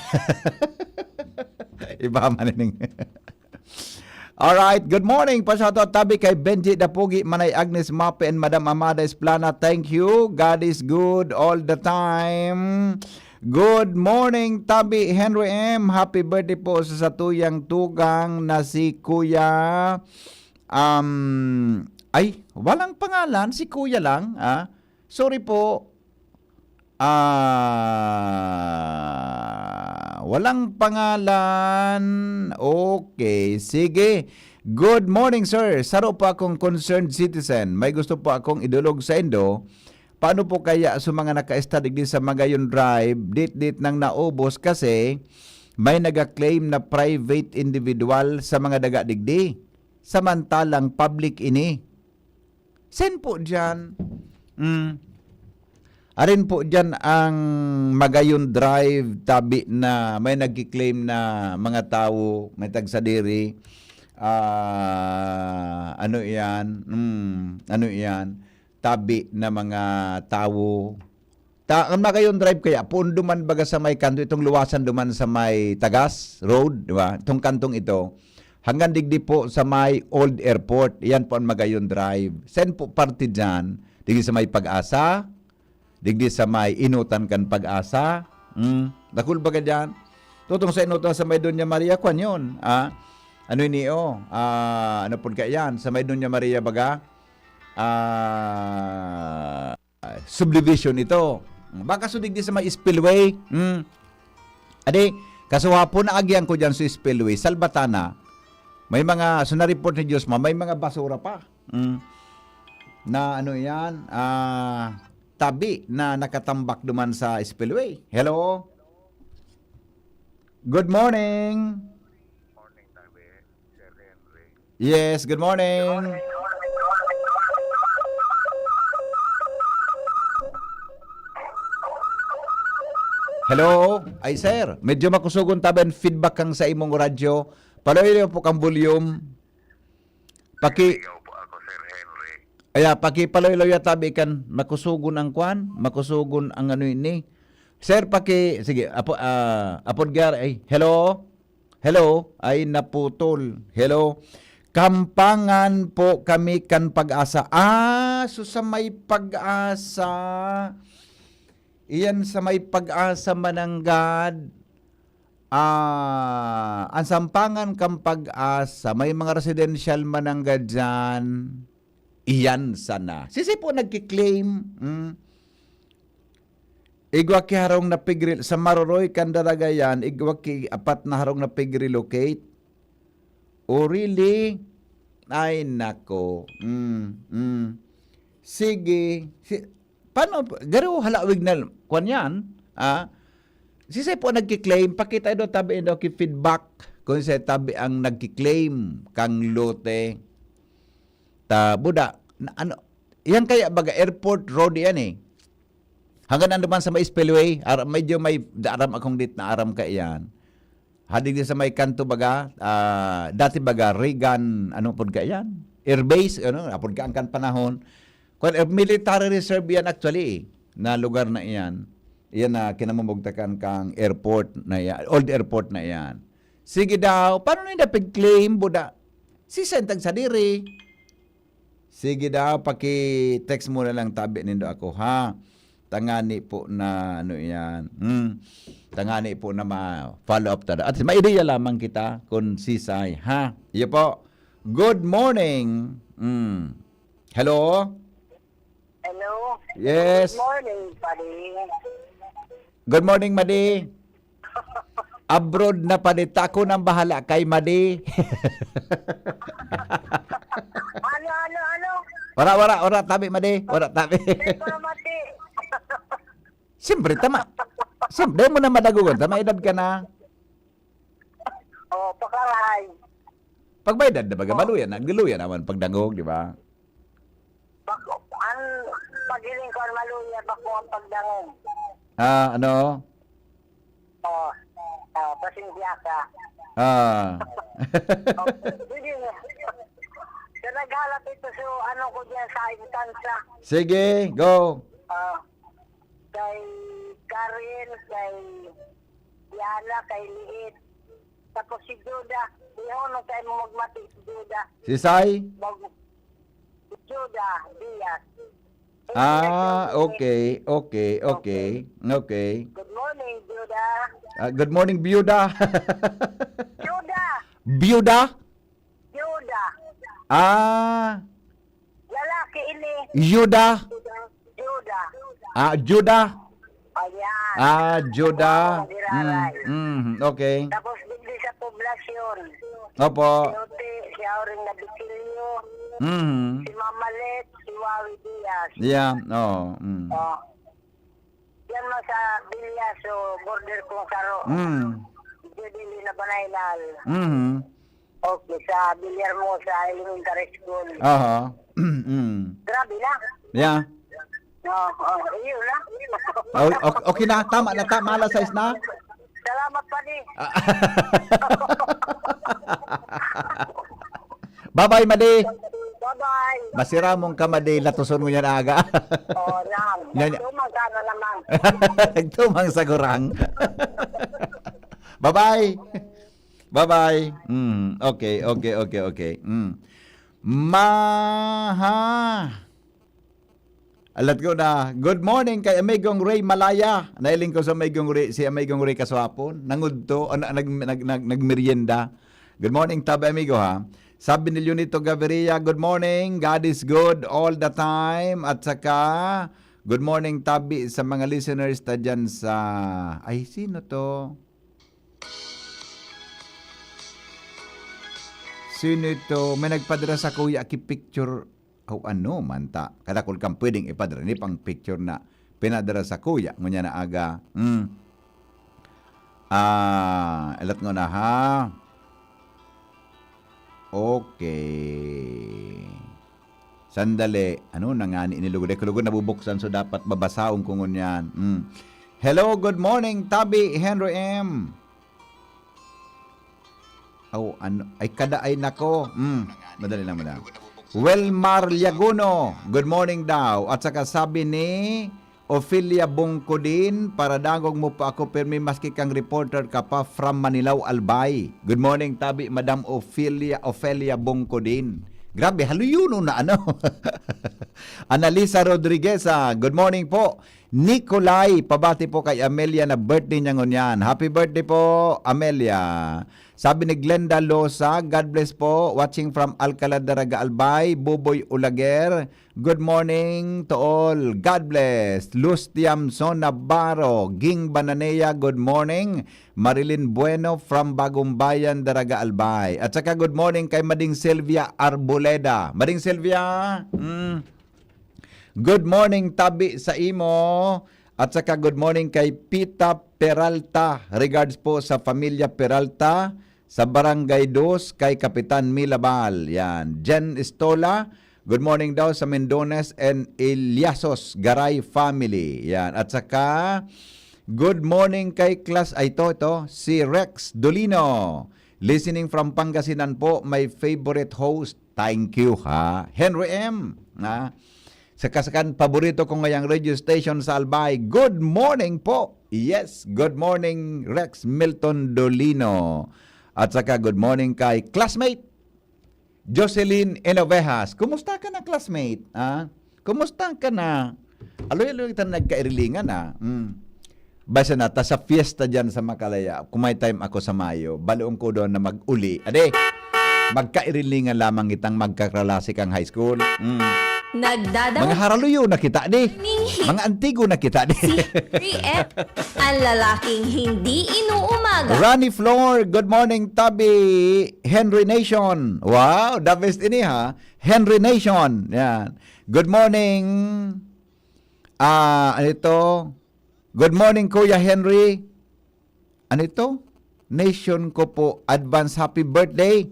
Iba man ning. Alright, good morning. Pa-shoutout tabi kay Benji Dapugi, Manay Agnes Mape, and Madam Amada Esplana. Thank you. God is good all the time. Good morning, Tabi Henry M. Happy birthday po sa satuyang tugang na si Kuya, um, ay, walang pangalan, si Kuya lang, ah. Sorry po. Ah, walang pangalan. Okay, sige. Good morning, sir. Saro po akong concerned citizen. May gusto po akong idulog saindo. Paano po kaya sa mga naka-stay digdi sa Magayon Drive, date-date nang naubos kasi may naga-claim na private individual sa mga daga digdi, samantalang public ini? Saan po diyan? Mm. Arin po diyan ang Magayon Drive, tabi na may nagki-claim na mga tawo, may tagsadiri, ah, ano iyan? Mm, ano iyan? Tabi na mga tawo. Ta-, ang Magayon Drive kaya, poon duman baga sa may kanto, itong luwasan duman sa may Tagas Road, di ba? Itong kantong ito, hanggang digdi po sa may Old Airport, yan po ang Magayon Drive. Saan po parte dyan? Digdi sa may Pag-asa? Digdi sa may inutan kan Pag-asa? Hmm, dakul baga dyan? Tutong sa inutan sa may Doña Maria, kwan yun. Ah, ano ini, oh? Ah, ano po ka yan? Sa may Doña Maria baga? Ah, subdivision ito. Baka sudig di sa may spillway. Hmm. Adi, kasuhapon na agian ko dyan sa spillway, Salvatana. May mga, so na-report ni Diyos ma, may mga basura pa. Hmm. Na ano yan, ah, tabi na nakatambak duman sa spillway. Hello? Good morning. Morning, Tabi, Sir Henry. Yes, good morning. Hello? Ay, sir, medyo makusugon tabi an feedback kang sa imong radyo. Paloy po kang volume. Paki- Ikaw po ako, Sir Henry. Aya, pakipaloy-loy tabi kan makusugon ang kwan, makusugon ang ano ini. Sir, paki-, sige, apo-, ah, apod gar-, ay, hello? Hello? Ay, naputol. Hello? Kampangan po kami kan Pag-asa. Ah, so sa may Pag-asa. Iyan sa may Pag-asa, Mananggad. Ah, ang sampangan kan Pag-asa, may mga residential, Mananggad, diyan. Iyan sana. Sisay po nagki-claim? Hmm. Igwa ki harong na pig-re-, sa Maroroy, Candaragayan, igwa ki apat na harong na pig-relocate. Oh, really? Ay, nako. Mm, mm. Sige. Si, paano, garo halawig na, kwan yan? Ah? Sisay po nagki-claim? Pakita daw tabi daw ki feedback kung sa tabi ang nagki-claim kang lote. Ta, buda, na, ano, yan kaya baga airport road yan eh. Hanggang ano man sa may spillway, ar-, medyo may aram akong dit na aram ka iyan. Hadig di sa may kanto baga, ah, dati baga Reagan, ano pod ka iyan? Air base, ano, apod ka ang kan panahon. Kwan, eh, military reserve yan actually, eh, na lugar na iyan. Iyan na kinamumugtakan kang airport na iyan, old airport na iyan. Sige daw, paano ninda pag-claim, buda? Si Sentag Sadiri. Sige daw, paki-text mo na lang tabi nindo ako, ha? Tangani po na, ano yan. Hmm. Tangani po na ma-follow up tada. At may ideya lamang kita kung sisay, ha? Iyo po. Good morning. Hmm. Hello? Hello? Yes. Good morning, pare. Good morning, Madi. Abroad na, Madi. Ako nang bahala kay Madi. Ano, ano, ano? Wala, wala, wala, tabi, Madi. Wala, tabi. Hindi ko na mati. Siyempre, tama. Siyempre, mo na madagugan. Tama, edad ka na. Oh, pakaray. Pag may edad na baga, oh, maluya na. Galuya naman pagdangog, di ba? Bako, ang paghiling ko, ang maluya, bako ang pagdangog. Ah, ano? Oh, oh, pasensya ka. Ah. Oh, sige. Sa naghalapit So, ano ko dyan sa instansya? Sige, go. Ah, kay Karen, kay Diana, kay Liit. Tapos si Juda. Di ako nung tayo magmati si Juda. Si Sai? Mag Juda Diaz. Ah, okay, okay, okay, okay. Good morning, Juda. Ah, good morning, Byuda. Juda. Byuda? Juda. Ah, Lalaki ini. Yuda. Juda. Ah, Juda. Ayan. Ah, Juda. Ako, Magiraray. Mm, mm, okay. Tapos digdi sa poblasyon. Opo. Si Ote, si Auring Nabitilio, Mm. si Mama Let, si Wawi Diaz. Yeah, oh, mm. Oh. Yan mo sa Bilyaso, border kong Saro. Mm. Dili na Banaylal. Mm. Okay, sa Villarmosa Elementary School. Aha. Mm. Grabe na. Yeah. Oo, oo, yun na. Oh, ok-, okay na, tama na, tama, alas sais na. Salamat, Padi. Ah. Bye-bye, Madi. Bye-bye. Masiramong ka, Madi. Latuson mo yan aga. Oo, lang. Yan, yan. Tumang ka na naman. Nagtumang sa gurang. Bye-bye. Bye-bye. Mm, okay, okay, okay, okay. Mm. Maha. Alat ko na. Good morning kay Amigong Ray Malaya. Nailing ko sa Amigong Ray, si Amigong Ray Kasuapon. Nangudto, an-, nag-, nag-, nag-, nagmerienda. Good morning, tabi amigo, ha. Sabi ni Leonito Gaviria, "Good morning. God is good all the time." At saka, good morning, tabi sa mga listeners ta dyan sa, ay, sino to? Sino ito? May nagpadara sa kuya ki picture. Aw, ano man ta? Kadakul kang pwedeng ipadara ni pang picture na pinadara sa kuya. Ngunyan na aga. Hmm. Ah, elat ngo na, ha? Okay. Sandali. Ano na nga ni inilugod? Ay, kulugod nabubuksan, so dapat babasahon ko ngunyan. Hmm. Hello, good morning, Tabi Henry M. Oh, ano? Ay, kada ay nako. Hmm. Madali lang, madali. Welmar Liagono, good morning daw. At saka sabi ni Ofelia Bongkodin, "Paradangog mo pa ako, pirmi maski kang reporter ka pa from Manilao, Albay." Good morning, tabi, Madam Ofelia, Ofelia Bongkodin. Grabe, haluyono na ano. Analisa Rodriguez, ah, good morning po. Nikolai, pabati po kay Amelia na birthday niya ngunyan. Happy birthday po, Amelia. Sabi ni Glenda Losa, "God bless po. Watching from Alcalad, Daraga, Albay." Buboy Ulager, "Good morning to all. God bless." Luz Tiamson Navarro, Ging Bananea, "Good morning." Marilyn Bueno from Bagong Bayan, Daraga, Albay. At saka good morning kay Mading Sylvia Arboleda. Mading Sylvia, mm, good morning, tabi sa imo. At saka good morning kay Pita Peralta. Regards po sa Familia Peralta sa Barangay Dos kay Kapitan Milabal. Yan. Jen Estola, good morning daw sa Mendones and Eliasos Garay family. Yan. At saka, good morning kay class, ay, ito, ito, si Rex Dolino. Listening from Pangasinan po, my favorite host. Thank you, ha. Henry M, ha? Sa kasakan, paborito ko ngayang radio station sa Albay. Good morning po. Yes, good morning, Rex Milton Dolino. At saka good morning kay classmate Jocelyn Enovejas. Kumusta ka na, classmate? Ha? Kumusta ka na? Aloy-aloy kita nagkairilingan, ah. Mm. Basta na, ta sa fiesta dyan sa Makalaya, kung may time ako sa Mayo, baloon ko doon na mag-uli. Ade, magkairilingan lamang itang magkaklase kang high school. Mm. Nagdadang- Mga haraluyo na kita, di? Ning hi- Mga antigo na kita, di? Si Henry F, ang lalaking hindi inuumaga. Ronnie Flor, good morning, tabi. Henry Nation. Wow, the best ini, ha. Henry Nation. Yan. Good morning. Ah, ano ito? Good morning, Kuya Henry. Ano ito? Nation ko po, advance happy birthday.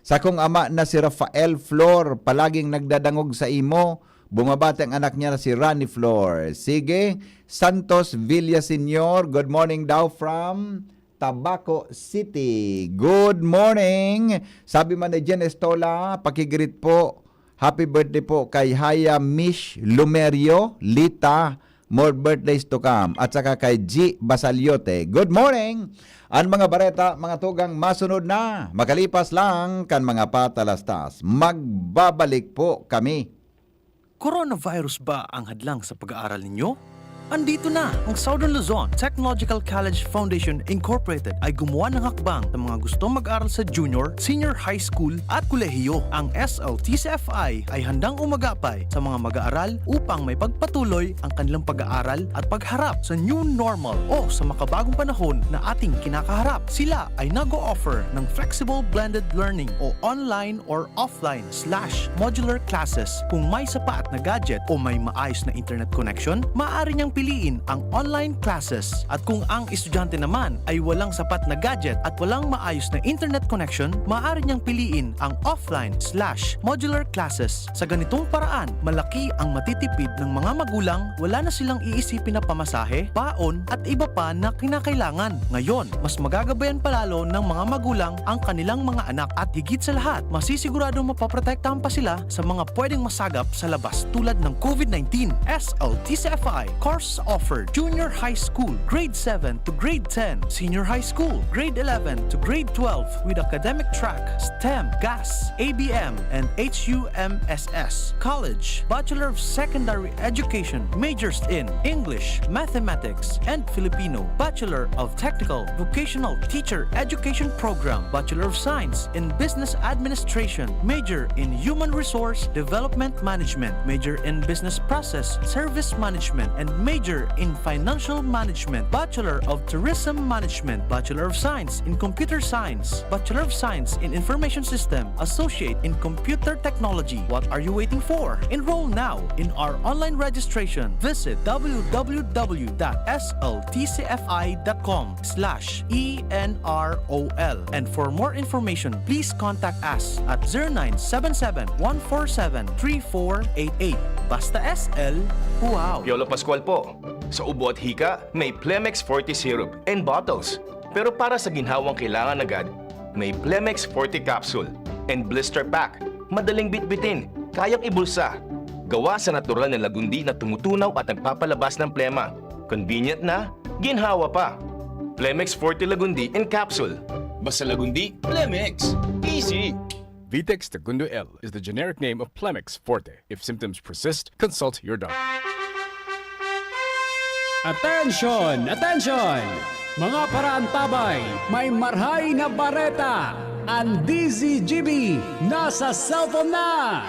Sa kong ama na si Rafael Flor, palaging nagdadangog sa imo. Bumabati ang anak niya na si Rani Flor. Sige, Santos Villaseñor, good morning daw from Tabaco City. Good morning. Sabi man ni Jen Estola, pakigreet po. Happy birthday po kay Haya Mish Lumerio, Lita, more birthdays to come. At saka kay G Basaliote. Good morning! An mga bareta, mga tugang, masunod na. Makalipas lang kan mga patalastas. Magbabalik po kami. Coronavirus ba ang hadlang sa pag-aaral ninyo? Andito na! Ang Southern Luzon Technological College Foundation Incorporated ay gumawa ng hakbang sa mga gustong mag-aral sa junior, senior high school at kolehiyo. Ang S L T C F I ay handang umagapay sa mga mag-aaral upang may pagpatuloy ang kanilang pag-aaral at pagharap sa new normal o sa makabagong panahon na ating kinakaharap. Sila ay nag-o-offer ng flexible blended learning o online or offline slash modular classes. Kung may sapat na gadget o may maayos na internet connection, maaari niyang piliin ang online classes. At kung ang estudyante naman ay walang sapat na gadget at walang maayos na internet connection, maaari niyang piliin ang offline slash modular classes. Sa ganitong paraan, malaki ang matitipid ng mga magulang, wala na silang iisipin na pamasahe, baon, at iba pa na kinakailangan. Ngayon, mas magagabayan palalo ng mga magulang ang kanilang mga anak at higit sa lahat, masisigurado mapoprotektahan pa sila sa mga pwedeng masagap sa labas tulad ng COVID nineteen. S L T C F I course offered: junior high school, grade seven to grade ten, senior high school, grade eleven to grade twelve, with academic track, STEM, GAS, A B M, and H U M S S. College, Bachelor of Secondary Education, majors in English, Mathematics, and Filipino, Bachelor of Technical Vocational Teacher Education Program, Bachelor of Science in Business Administration, major in Human Resource Development Management, major in Business Process Service Management, and major in Financial Management, Bachelor of Tourism Management, Bachelor of Science in Computer Science, Bachelor of Science in Information System, Associate in Computer Technology. What are you waiting for? Enroll now in our online registration. Visit w w w dot s l t c f i dot com slash e n r o l. And for more information, please contact us at zero nine seven seven, one four seven, three four eight eight. Basta S L, wow! Piolo Pascual po. Sa ubo at hika, may Plemex Forte Syrup and bottles. Pero para sa ginhawang kailangan agad, may Plemex Forte Capsule and Blister Pack. Madaling bitbitin, kayang ibulsa. Gawa sa natural na lagundi na tumutunaw at nagpapalabas ng plema. Convenient na, ginhawa pa. Plemex Forte Lagundi in Capsule. Basta Lagundi, Plemex. Easy! Vitex Tagundo L is the generic name of Plemex Forte. If symptoms persist, consult your doctor. Attention! Attention! Mga paraantabay, may marhay na bareta! Ang D Z G B nasa cellphone na!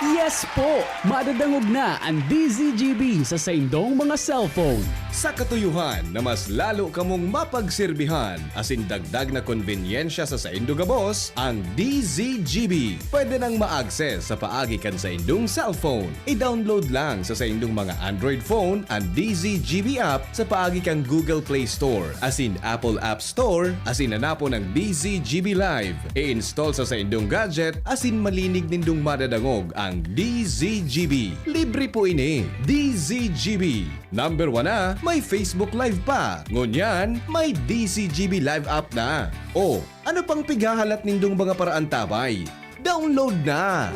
Yes po! Madadangog na ang D Z G B sa saindong mga cellphone. Sa katuyohan na mas lalo kamong mapagserbihan asin dagdag na konbenyensya sa saindo gabos, ang D Z G B pwede nang ma-access sa paagi kan saindong cellphone. I-download lang sa saindong mga Android phone an D Z G B app sa paagi kan Google Play Store asin Apple App Store asin hanapon ang D Z G B Live. I-install sa saindong gadget asin malinig nindong madadangog ang D Z G B. Libre po ini. D Z G B. Number one na, may Facebook Live pa. Ngunyan, may D Z G B Live app na. O, ano pang pighahalat nindong mga paraantabay? Download na!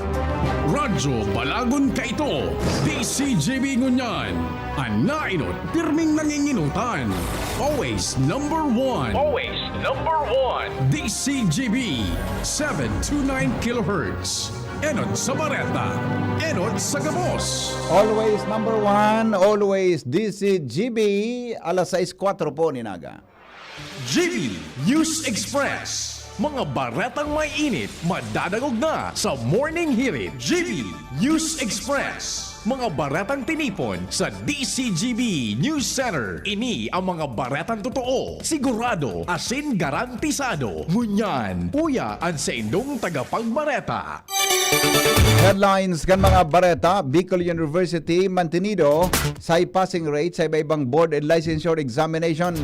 Radyo Balagon kaito, D Z G B ngunyan. An naenot, pirming nangingenotan. Always number one. Always number one. D Z G B, seven two nine kilohertz. Enot sa bareta, enot sa gabos. Always number one, always D Z G B, alas sais kwatro po nin aga. G B News Express. Mga baretang may init, madadangog na sa Morning Hirit. G B News Express. Mga baretang tinipon sa D Z G B News Center. Ini ang mga baretang totoo, sigurado, asin garantisado. Ngunyan, uya an saindong tagapagbareta. Headlines kan mga bareta: Bicol University mantenido sa high passing rate sa iba-ibang board and licensure examinations.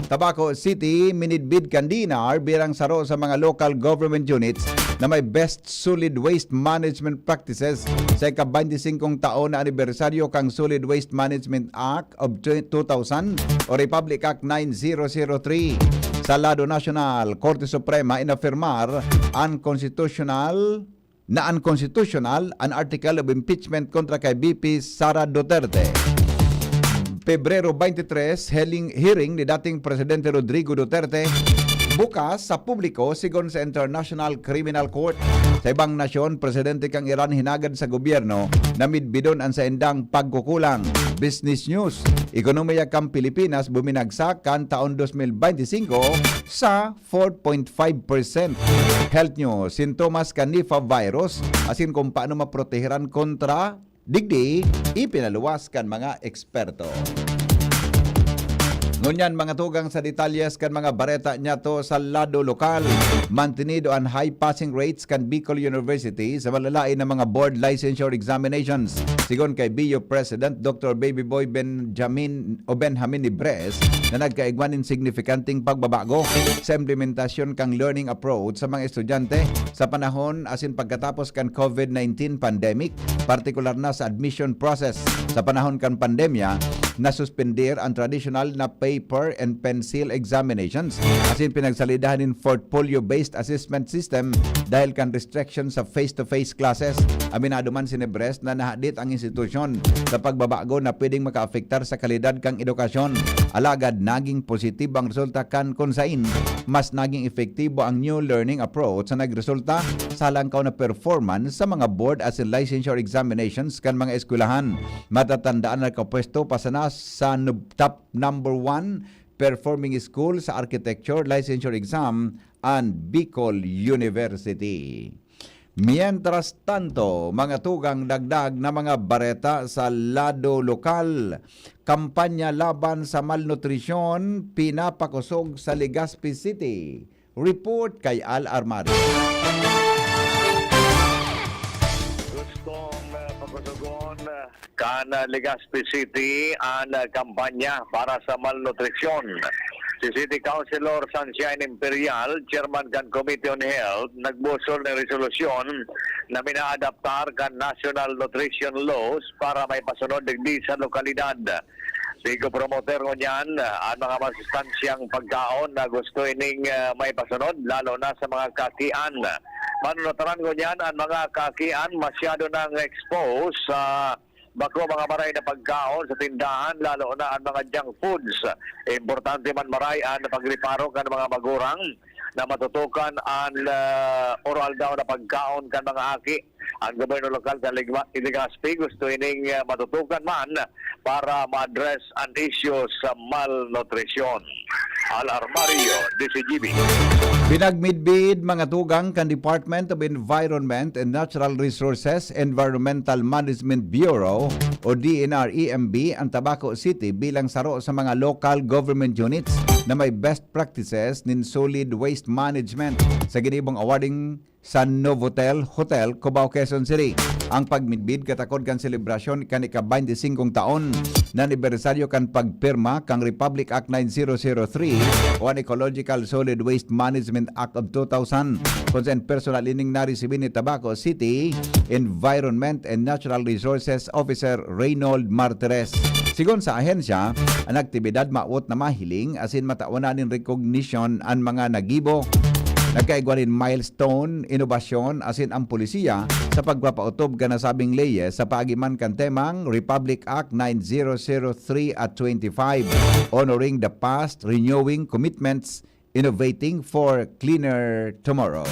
Tabaco City minidbid kan D E N R bilang saro sa mga local government units na may best solid waste management practices sa ika-baynte singkong taon na anibersaryo kan Solid Waste Management Act of two thousand o Republic Act nine zero zero three. Sa lado nasyonal, Korte Suprema inafirmar an konstitusyonal na unconstitutional an article of impeachment kontra kay V P Sara Duterte. Pebrero twenty-three, hearing, hearing ni dating Presidente Rodrigo Duterte bukas sa publiko, sigon sa International Criminal Court. Sa ibang nasyon, presidente kan Iran hinagad sa gobyerno na midbidon an saindang pagkukulang. Business News, ekonomiya kan Pilipinas buminagsak kan taon dos mil benti singko sa four point five percent. Health News, sintomas kan Nipah virus asin kung paano maproteheran kontra digdi, ipinaluwas kan mga eksperto. Ngunyan, mga tugang, sa detalyes kan mga bareta niyato sa lado lokal. Mantenido an high passing rates kan Bicol University sa malalain na mga board licensure examinations. Sigon kay B U President Doctor Baby Boy Benjamin o Benjamin Nibres na nagkaigwa nin signifikanteng pagbabago sa implementasyon kan learning approach sa mga estudyante sa panahon asin pagkatapos kan COVID nineteen pandemic, partikular na sa admission process. Sa panahon kan pandemya, nasuspender ang tradisyonal na paper and pencil examinations asin pinagsalidahan nin portfolio-based assessment system dahil kan restriction sa face-to-face classes. Aminado man si Nibres na nahadit ang institusyon sa pagbabago na pwedeng makaapektar sa kalidad kan edukasyon. Alagad naging positibo ang resulta, kan kun sain mas naging epektibo ang new learning approach na nagresulta sa halangkaw na performance sa mga board asin licensure examinations kan mga eskwelahan. Matatandaan na nakapwesto pa sana sa nub-, top number one performing school sa architecture licensure exam an Bicol University. Mientras tanto, mga tugang, dagdag na mga bareta sa lado lokal. Kampanya laban sa malnutrisyon pinapakosog sa Legazpi City. Report kay Al Armario. Gustong, ah, pakusugon, ah, kan, ah, Legazpi City an, ah, kampanya para sa malnutrisyon. Si City Councilor Sunshine Imperial, Chairman kan Committee on Health, nagbusol nin resolusyon na minaadaptar kan National Nutrition Laws para maipasunod digdi sa lokalidad. Sigo promoter ngunyan an mga masustansyang pagkaon na gusto ining, ah, maipasunod, lalo na sa mga kaakian. Manunutaran ngunyan an mga kaakian masyado nang expose sa bako mga maray na pagkaon sa tindahan, lalo na an mga junk foods. Importante man maray an pagreparo kan mga magurang na matutukan an, ah, oro-aldaw na pagkaon kan mga aki. An gobyerno lokal sa Legma-, Legazpi gusto ining, ah, matutukan man para ma-address an isyu sa malnutrisyon. Al Armario, D Z G B. Pinagmidbid, mga tugang, kan Department of Environment and Natural Resources, Environmental Management Bureau o D N R E M B, ang Tabaco City bilang saro sa mga local government units na may best practices nin solid waste management sa ginibong awarding sa Novotel Hotel, Cubao, Quezon City. Ang pagmidbid katakod kan selebrasyon kan ika-baynte singkong taon na anibersaryo kan pagpirma kan Republic Act nine zero zero three o an Ecological Solid Waste Management Act of two thousand, kun saen personal ining naresibi ni Tabaco City Environment and Natural Resources Officer Reynold Martires. Sigon sa ahensya, an aktibidad mawot na mahiling asin matawan na nin recognition an mga naggibo. Nagkaigwa nin milestone, inobasyon asin an polisiya sa pagpapautob kan nasabing leyes sa paagi man kan temang Republic Act nine zero zero three at twenty-five, Honoring the Past, Renewing Commitments, Innovating for Cleaner Tomorrow.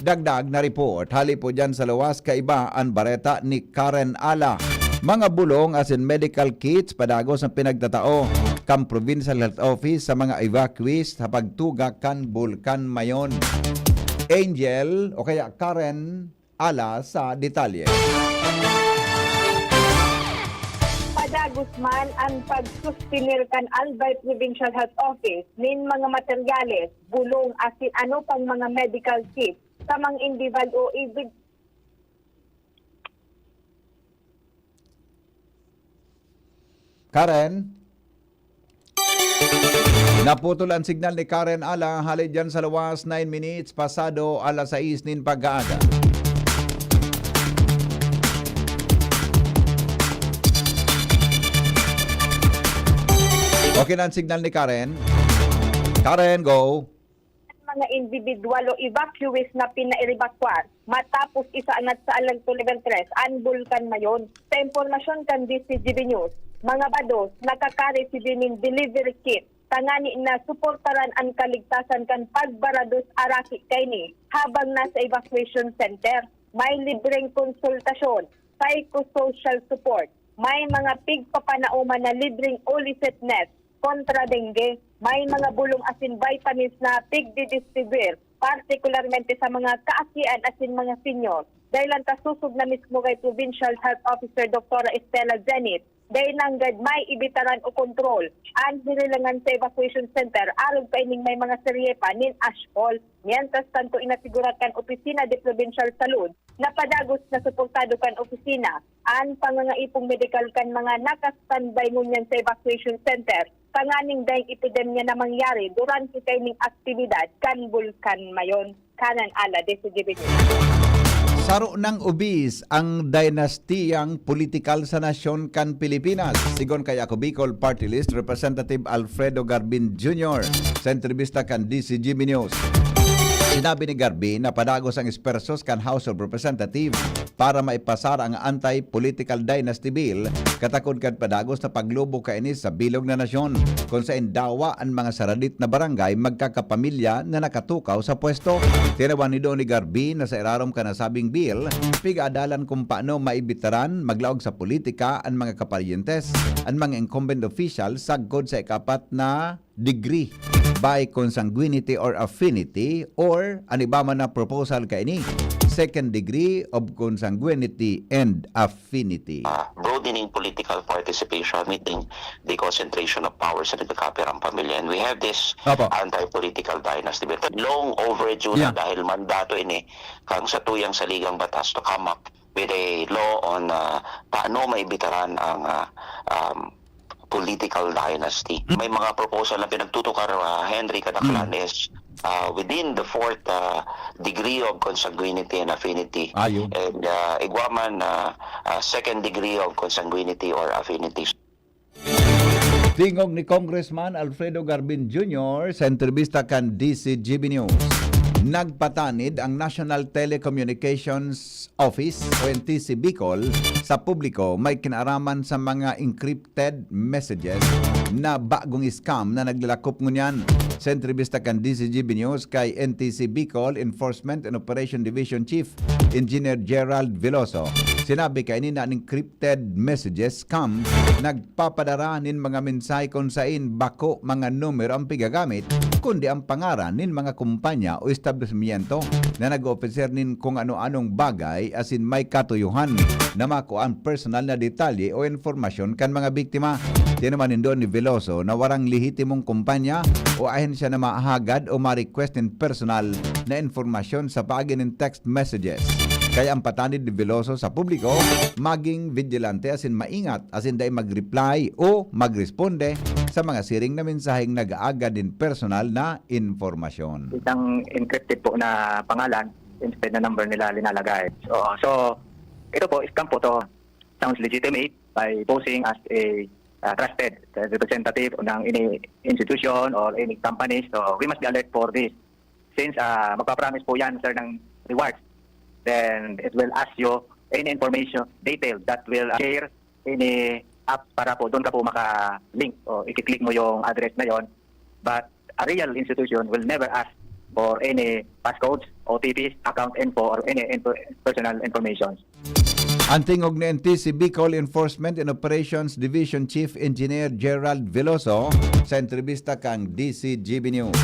Dagdag na report, hali po dyan sa luwas, kaiba an bareta ni Karen Ala. Mga bulong asin medical kits padagos ang pinagtatao kan Provincial Health Office sa mga evacuees sa pagtuga kan Bulkan Mayon. Angel o kaya Karen Ala sa detalye. Padagos man an pagsustenir kan Albay Provincial Health Office nin mga materyales, bulong asin ano pang mga medical kits sa mga individual o ibig- Karen? Naputol ang signal ni Karen Ala, hali dyan sa luwas, nine minutes pasado alas sais nin pagkaaga. Okay na ang signal ni Karen? Karen, go! Mga individual o evacuees na pinaevacuar. Matapos isaanat sa Alerto Level three an Bulkan Mayon. Sa impormasyon kan D C G B News, mga bados nakakari si Binin delivery kit tangani na suportaran an kaligtasan kan pagbarados araki kaini habang nasa evacuation center. May libreng konsultasyon, psychosocial support, may mga pigpapanaoman na libreng ulisit net kontra dengue, may mga bulong asin vitamins na pigdidistribuir, partikularmente sa mga kaakian asin mga senior. Dahil ang kasusog na mismo kay Provincial Health Officer Doktora Estela Zenit, dai nanggad may ibitaran o kontrol an hirilangan sa evacuation center, arog pa ining may mga serye pa nin ashfall. Mientras tanto, inasigurar kan Opisina de Provincial Salud na padagos na suportado kan opisina an pangangaipong medikal kan mga naka-standby ngunyan sa evacuation center, tanganing daing epidemya na mangyari durante kaining aktibidad kan Bulkan Mayon. Kanan Ala, D C G B News. Saro nang obis ang dinastiyang politikal sa nasyon kan Pilipinas, sigon kay Ako Bicol Party List Representative Alfredo Garbin Junior sa entrebista kan D C G B News. Sinabi ni Garbin na padagos ang espersos kan House of Representatives para maipasar ang Anti-Political Dynasty Bill, katakod kan padagos na paglubo kaini sa bilog na nasyon, kun saen dawa an mga saradit na barangay magkakapamilya na nakatukaw sa pwesto. Tinawan ni Donny Garbi na sa irarom kan nasabing bill, pig-aadalan kung paano maibitaran maglaog sa politika an mga kaparyentes, an mga incumbent official sagkod sa ikapat na degree by consanguinity or affinity, or an iba man na proposal kaini, second degree of consanguinity and affinity. Uh, broadening political participation, meeting the concentration of power sa nagkakapirang pamilya. And we have this Opo. anti-political dynasty bill. Long overdue Yeah. na dahil mandato ini kang satuyang saligang batas to come up with a law on uh, paano maibitaran ang uh, um, political dynasty. May mga proposal na pinagtutukar, uh, Henry, kadaklan is uh, within the fourth uh, degree of consanguinity and affinity. Ayun. And uh, igwa man uh, uh, second degree of consanguinity or affinity. Tingog ni Congressman Alfredo Garbin Junior sa entrebista kan D C G B News. Nagpatanid ang National Telecommunications Office o N T C Bicol sa publiko may kinaaraman sa mga encrypted messages na bagong scam na naglalakop ngunyan. Sa entrebista kan D C G B News kay N T C Bicol Enforcement and Operation Division Chief Engineer Gerald Veloso, sinabi kaini na an encrypted messages scam nagpapadara nin mga mensahe kun sain bako mga numero ang pigagamit, kundi ang pangaran nin mga kumpanya o establishmento na nag-opiser nin kung ano-anong bagay asin may katuyohan na makua an personal na detalye o impormasyon kan mga biktima. Tinuman nindo ni Veloso na warang lehitimong kumpanya o ahensya na mahagad o ma-request nin personal na impormasyon sa paagi nin text messages. Kaya ang patanid ni Veloso sa publiko, maging vigilante asin maingat asin dai mag-reply o magresponde sa mga siring na mensaheng nag-aagad nin personal na impormasyon. Isang encrypted po na pangalan, instead na number nila linalagay. So, so ito po, scam po to. Sounds legitimate by posing as a uh, trusted representative ng any institution or any company. So we must be alert for this. Since uh, magpa-promise po yan, sir, ng rewards, then it will ask you any information detailed that will share any app para po doon ka po maka-link o i-click mo yung address na yon. But a real institution will never ask for any passcodes, O T Ps, account info, or any info, personal information. Ang tingog ni N T C Bicol Enforcement and Operations Division Chief Engineer Gerald Veloso sa entrebista kang D C G B News.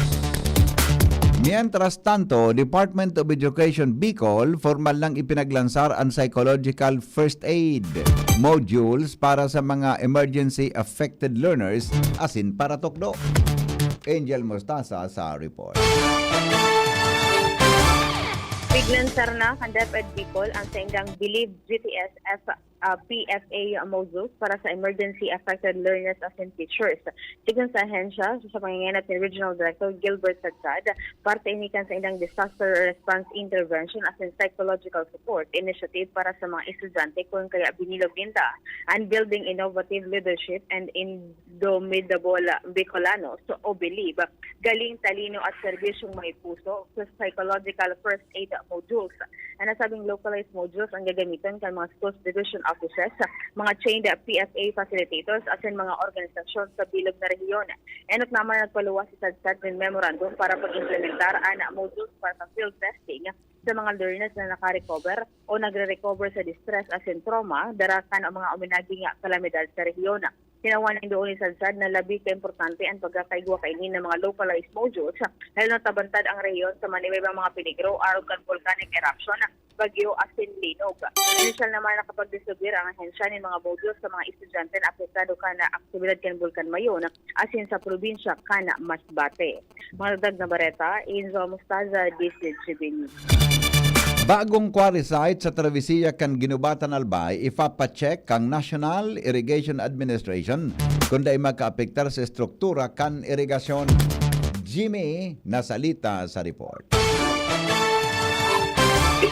Mientras tanto, Department of Education Bicol formal nang ipinaglansar ang psychological first aid modules para sa mga emergency affected learners asin paratukdo. Angel Mostasa sa report. Piglansar na kan DepEd Bicol ang saindang Believe G T S F ah, P F A modules para sa emergency affected learners asin teachers. Sigon sa ahensya, sa pangengenot ni Regional Director Gilbert Sadsad, parte ini kan saindang disaster response intervention asin psychological support initiative para sa mga estudyante kun kaya binilog ninda an building innovative leadership and indomitable Bicolanos o BELIB, galing talino at serbisyong may puso sa psychological first aid modules. An nasabing localized modules ang gagamiton kan mga schools division offices, mga trained P F A facilitators asin mga organisasyon sa bilog na rehiyon. Enot naman nagpaluwas si Sadsad nin memorandum para pag-implementar an modules para sa field testing sa mga learners na nakarecover o nagre-recover sa distress asin trauma dara kan mga uminaging kalamidad sa rehiyon. Hinawan nin duon ni Sadsad na labi ka importante an pagkakaigwa kaini ng mga localized modules, lalo na tabantad ang rehiyon sa manimaibang mga peligro arog kan volcanic eruption, bagyo asin linog. Inisyal naman nakapagdistribuyar ang ahensya nin mga modules sa mga estudyante na apektado kan aktibidad kan Bulkan Mayon asin sa probinsya kan Masbate. Mga dagdag na bareta, Enzo Mostaza, D C G B News. Bagong quarry site sa Travesía kan Guinobatan, Albay, ipapacheck kan National Irrigation Administration kun dai makaapektar sa estruktura kan irigasyon. Jimmy Nasalita sa report.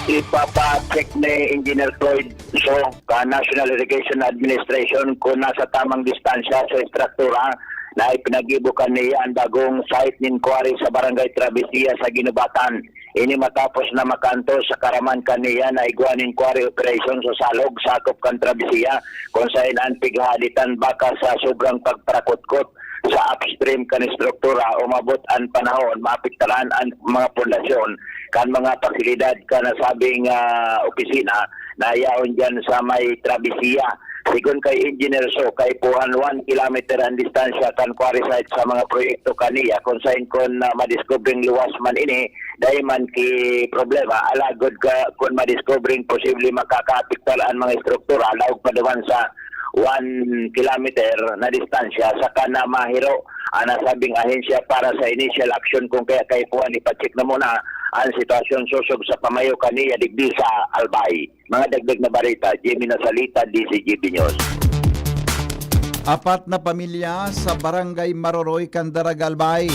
Ipapacheck ni Engineer Floyd So, kan National Irrigation Administration kun nasa tamang distansya sa estruktura na ipinaggibo kan niya an bagong site nin quarry sa Barangay Travesía sa Guinobatan. Ini matapos na makaantos sa karaman kan niya na igwa nin quarry operation sa Salog, sakop kan Travesía, kun saen an pighahaditan bakas sa sobrang pagparakotkot sa upstream kan estruktura. Umabot an panahon maapektaran an mga pundasyon kan mga pasilidad kan nasabing, ah, opisina na yaon diyan sa may Travesía. Sigon kay Engineer So, kaipuhan one kilometer an distansya kan quarry site sa mga proyekto kaniya, kun saen kun, ah, madiskubreng luwas man ini, dai man ki problema. Alagod ka, kun madiskubreng posible makakaapektar an mga estruktura, laog pa duman sa one kilometer na distansya, saka na mahiro an nasabing ahensya para sa initial action. Kun kaya kaipuhan, ipacheck na muna an sitwasyon sosog sa pamayo kaniya digdi sa Albay. Mga dagdag na bareta, Jimmy Nasalita, D C G B News. Apat na pamilya sa Barangay Maroroy kan Daraga, Albay,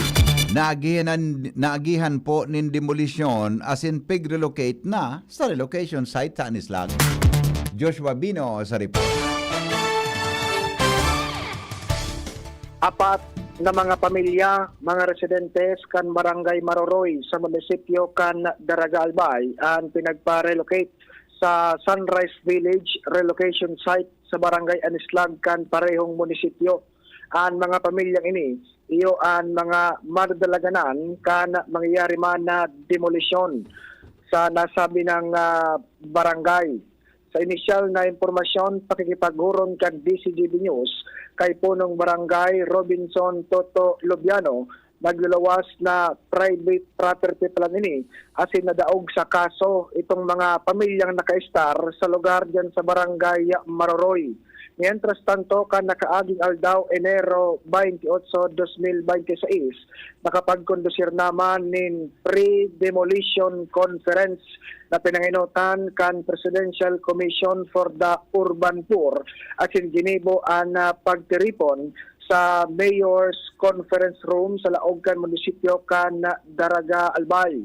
naagihan, naagihan po nin demolisyon asin pig-relocate na sa relocation site sa Anislag. Joshua Bino sa report. Apat na mga pamilya, mga residentes kan Barangay Maroroy sa munisipyo kan Daraga, Albay, an pinagpa-relocate sa Sunrise Village relocation site sa Barangay Anislag kan parehong munisipyo. An mga pamilyang ini, iyo an mga madadalaganan kan mangyayari man na demolisyon sa nasabi nang, ah, barangay. Sa inisyal na impormasyon, pakikipaghuron kan D C G B News kay Punong Barangay Robinson Toto Lubiano, nagluluwas na private property plan ini asin nadaog sa kaso itong mga pamilyang nakaestar sa lugar diyan sa Barangay Maroroy. Mientras tanto, kan nakaaging aldaw, Enero twenty-eight, twenty twenty-six, nakapagkondusir naman nin pre-demolition conference na pinangenotan kan Presidential Commission for the Urban Poor asin ginibo an, ah, pagtiripon sa Mayor's Conference Room sa laog kan munisipyo kan Daraga, Albay.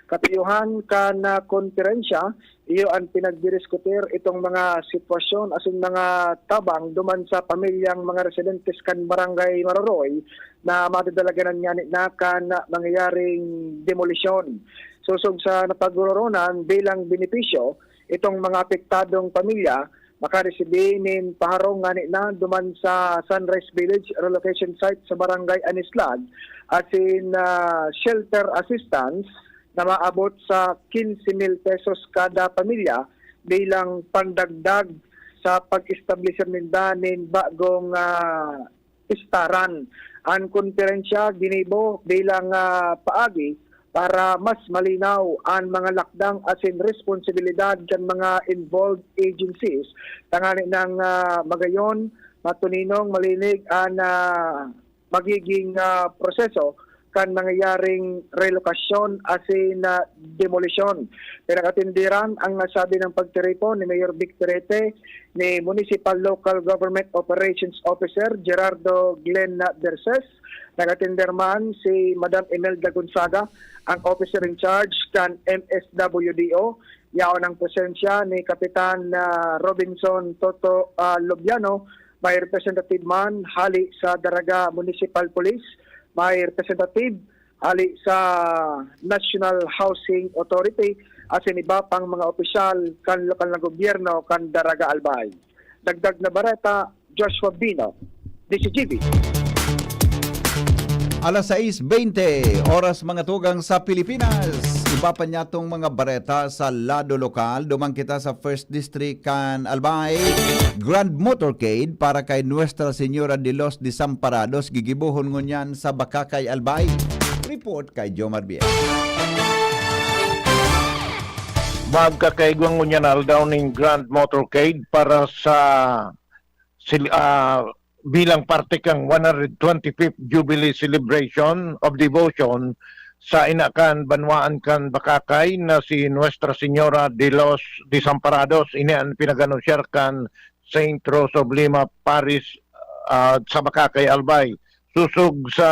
Katuyuhan kan, ah, konferensya, iyo an pinagdidiskutir itong mga sitwasyon asin mga tabang duman sa pamilyang mga residentes kan Barangay Maroroy na madadalaganan ngani na kan nangyayaring demolisyon. Sosog sa napagororonan, bilang benepisyo, itong mga apektadong pamilya makaresibi nin paharong ngani na duman sa Sunrise Village relocation site sa Barangay Anislag asin, ah, shelter assistance na maabot sa quince mil pesos kada pamilya bilang pandagdag sa pag-establisir ninda nin bagong, ah, estaran. An konferensya ginibo bilang, ah, paagi para mas malinaw an mga lakdang asin responsibilidad kan mga involved agencies, tangani nang, ah, magayon, matuninong, malinig an, ah, magiging, ah, proseso kan nangyayaring relokasyon asin na demolisyon. Pinag-atenderan ang nasabi ng pagtiripon ni Mayor Vic Terete, ni Municipal Local Government Operations Officer Gerardo Glenn Berses. Nag-atender man si Madam Imelda Gonzaga, ang officer in charge kan M S W D O. Yaon ang presensya ni Kapitan, ah, Robinson Toto, ah, Lobiano, may representative man hali sa Daraga Municipal Police, may representative hali sa National Housing Authority, asin iba pang mga opisyal kan lokal na gobyerno kan Daraga Albay. Dagdag na bareta, Joshua Bino, D C G B. Alas sais bente, oras mga tugang sa Pilipinas. Iba pa niya tong mga bareta sa lado lokal. Duman kita sa First District kan Albay. Grand Motorcade para kay Nuestra Señora de los Desamparados. Gigibohon ngunyan sa Bacacay, Albay. Report kay Jomar Biel. Magkakaigwa ngunyan aldaw ning Grand Motorcade para sa sil- ah, bilang parte kan one hundred twenty-fifth Jubilee Celebration of Devotion sa ina kan banwaan kan Bacacay na si Nuestra Señora de los Desamparados. Ini an pinag-anunsiyar kan Saint Rose of Lima Parish, ah, sa Bacacay, Albay. Susog sa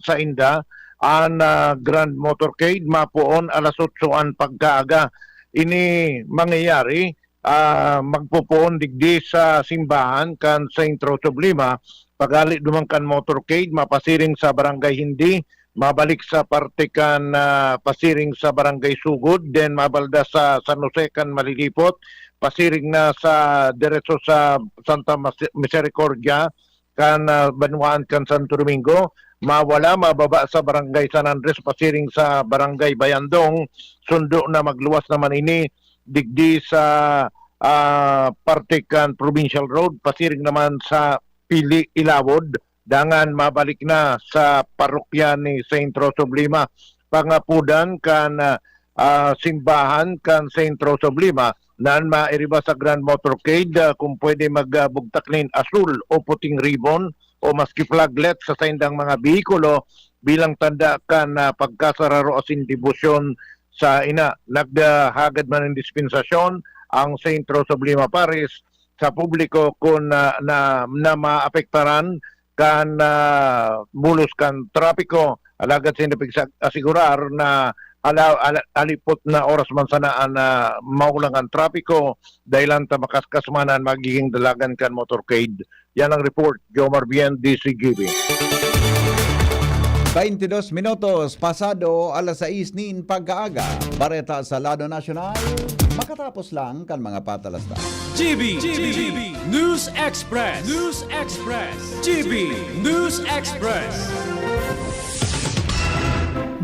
sainda, an, ah, Grand Motorcade mapoon alas otso an pagkaaga. Ini mangyayari, ah, magpopoon digdi sa simbahan kan Saint Rose of Lima. Paghali duman kan motorcade, mapasiring sa Barangay Hindi, mabalik sa parte kan, ah, pasiring sa Barangay Sugod, then mabalda sa San Jose kan Malilipot, pasiring na sa diretso sa Santa Mas- Misericordia kan, ah, banwaan kan Santo Domingo. Mawala, mababa sa Barangay San Andres, pasiring sa Barangay Bayandong. Sundo na magluwas naman ini digdi sa, ah, parte kan Provincial Road, pasiring naman sa Pili Ilawod. Dangan mabalik na sa parokya ni Saint Rose of Lima. Pangapudan kan, ah, ah, simbahan kan Saint Rose of Lima na an mairiba sa Grand Motorcade, ah, kung pwede magbugtak nin asul o puting ribbon o maski flaglet sa saindang mga behikulo bilang tanda kan, ah, pagkasararo asin debosyon sa ina. Naghagad man nin dispensasyon ang Saint Rose of Lima Parish sa publiko kun, ah, na, na maapektaran kan, ah, bulos kan trapiko. Alagad sinda pigsa-, asigurar na ala-, ala-, alipot na oras man sana an, ah, maulang an trapiko, dahilan ta makaskas man an magiging dalagan kan motorcade. Yan ang report, Jomar Bien, D C G B. Baintidos minutos pasado alas sais nin pagkaaga. Bareta sa lado nasyonal, makatapos lang kan mga patalastas. G B, G B, News Express, News Express, G B, News Express.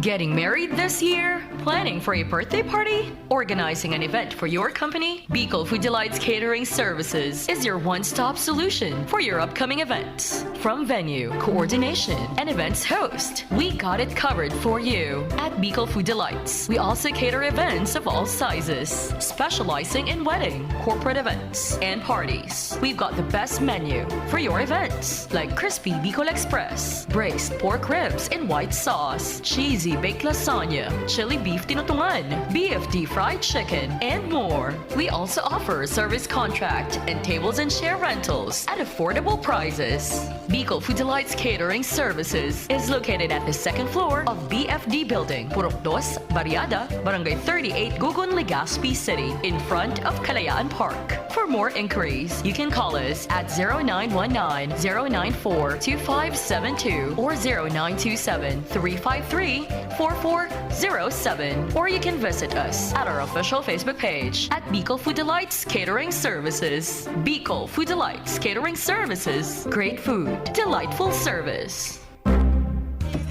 Getting married this year? Planning for a birthday party? Organizing an event for your company? Bicol Food Delights Catering Services is your one-stop solution for your upcoming events. From venue, coordination, and events host, we got it covered for you. At Bicol Food Delights, we also cater events of all sizes, specializing in wedding, corporate events, and parties. We've got the best menu for your events, like crispy Bicol Express, braised pork ribs in white sauce, cheesy baked lasagna, chili beef tinutungan, B F D fried chicken, and more. We also offer service contract and tables and chair rentals at affordable prices. Bicol Food Delights Catering Services is located at the second floor of B F D Building, Purok Dos, Barriada, Barangay thirty-eight, Gugun, Legazpi City, in front of Kalayaan Park. For more inquiries, you can call us at zero nine one nine, zero nine four, two five seven two or zero nine two seven, three five three, four four zero seven, or you can visit us at our official Facebook page at Bicol Food Delights Catering Services. Bicol Food Delights Catering Services. Great food, delightful service.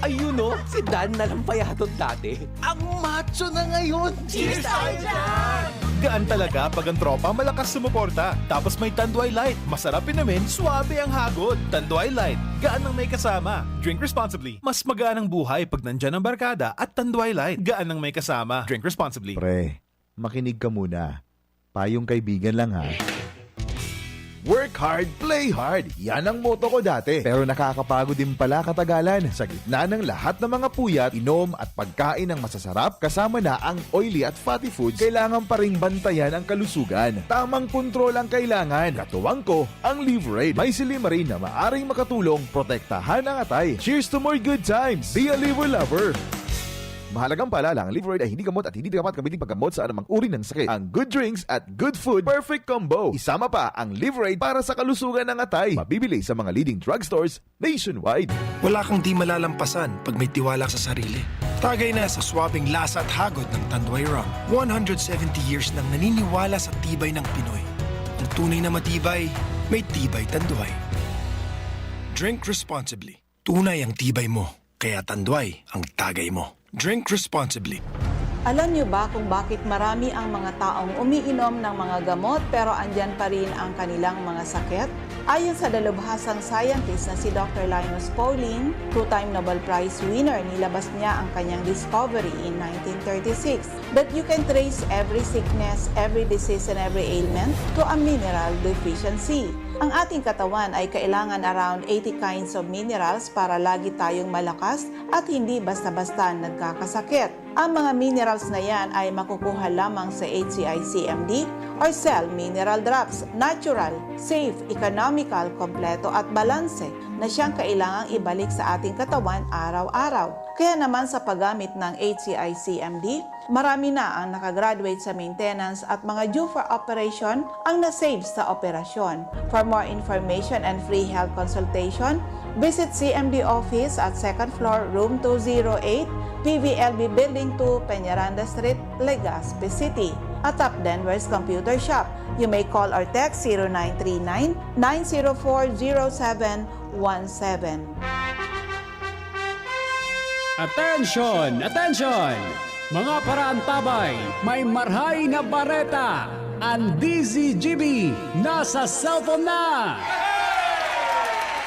Ayun, no? Si Dan na lang payadot dati. Ang macho na ngayon. Cheers tayo dyan! Gaan talaga pag ang tropa malakas sumuporta. Tapos may Tanduay Light. Masarap inumin, suabe ang hagod. Tanduay Light. Gaan ng may kasama. Drink responsibly. Mas magaan ang buhay pag nandyan ang barkada at Tanduay Light. Gaan ng may kasama. Drink responsibly. Pre, makinig ka muna. Payong kaibigan lang ha. Work hard, play hard. Yan ang motto ko dati. Pero nakakapagod din pala katagalan. Sa gitna ng lahat ng mga puyat, inom at pagkain ng masasarap, kasama na ang oily at fatty foods, kailangan pa ring bantayan ang kalusugan. Tamang kontrol ang kailangan. Katuwang ko, ang Livraid. May silymarin na maaring makatulong protektahan ang atay. Cheers to more good times! Be a Liver Lover! Mahalagang paalala, ang Livraid ay hindi gamot at hindi dapat gamitin paggamot sa anumang uri ng sakit. Ang good drinks at good food, perfect combo. Isama pa ang Livraid para sa kalusugan ng atay. Mabibili sa mga leading drugstores nationwide. Wala kang di malalampasan pag may tiwala sa sarili. Tagay na sa swabing lasa at hagod ng Tanduay Rum. One hundred seventy years nang naniniwala sa tibay ng Pinoy. Ang tunay na matibay, may Tibay Tanduay. Drink responsibly. Tunay ang tibay mo, kaya Tanduay ang tagay mo. Drink responsibly. Alam niyo ba kung bakit marami ang mga taong umiinom ng mga gamot pero andyan pa rin ang kanilang mga sakit? Ayon sa dalubhasang scientist na si Doctor Linus Pauling, two-time Nobel Prize winner, nilabas niya ang kanyang discovery in nineteen thirty-six that you can trace every sickness, every disease, and every ailment to a mineral deficiency. Ang ating katawan ay kailangan around eighty kinds of minerals para lagi tayong malakas at hindi basta-basta nagkakasakit. Ang mga minerals na yan ay makukuha lamang sa H C I C M D or Cell Mineral Drops. Natural, safe, economical, kompleto at balanse na siyang kailangang ibalik sa ating katawan araw-araw. Kaya naman sa paggamit ng H C I C M D, marami na ang nakagraduate sa maintenance at mga due for operation ang na-save sa operasyon. For more information and free health consultation, visit C M D office at second floor, room two zero eight, P V L B Building two, Peñaranda Street, Legazpi City. Atap Denver's Computer Shop. You may call or text zero nine three nine, nine zero four, zero seven one seven. Attention! Attention! Mga paraantabay, may marhay na bareta! Ang D Z G B nasa cellphone na!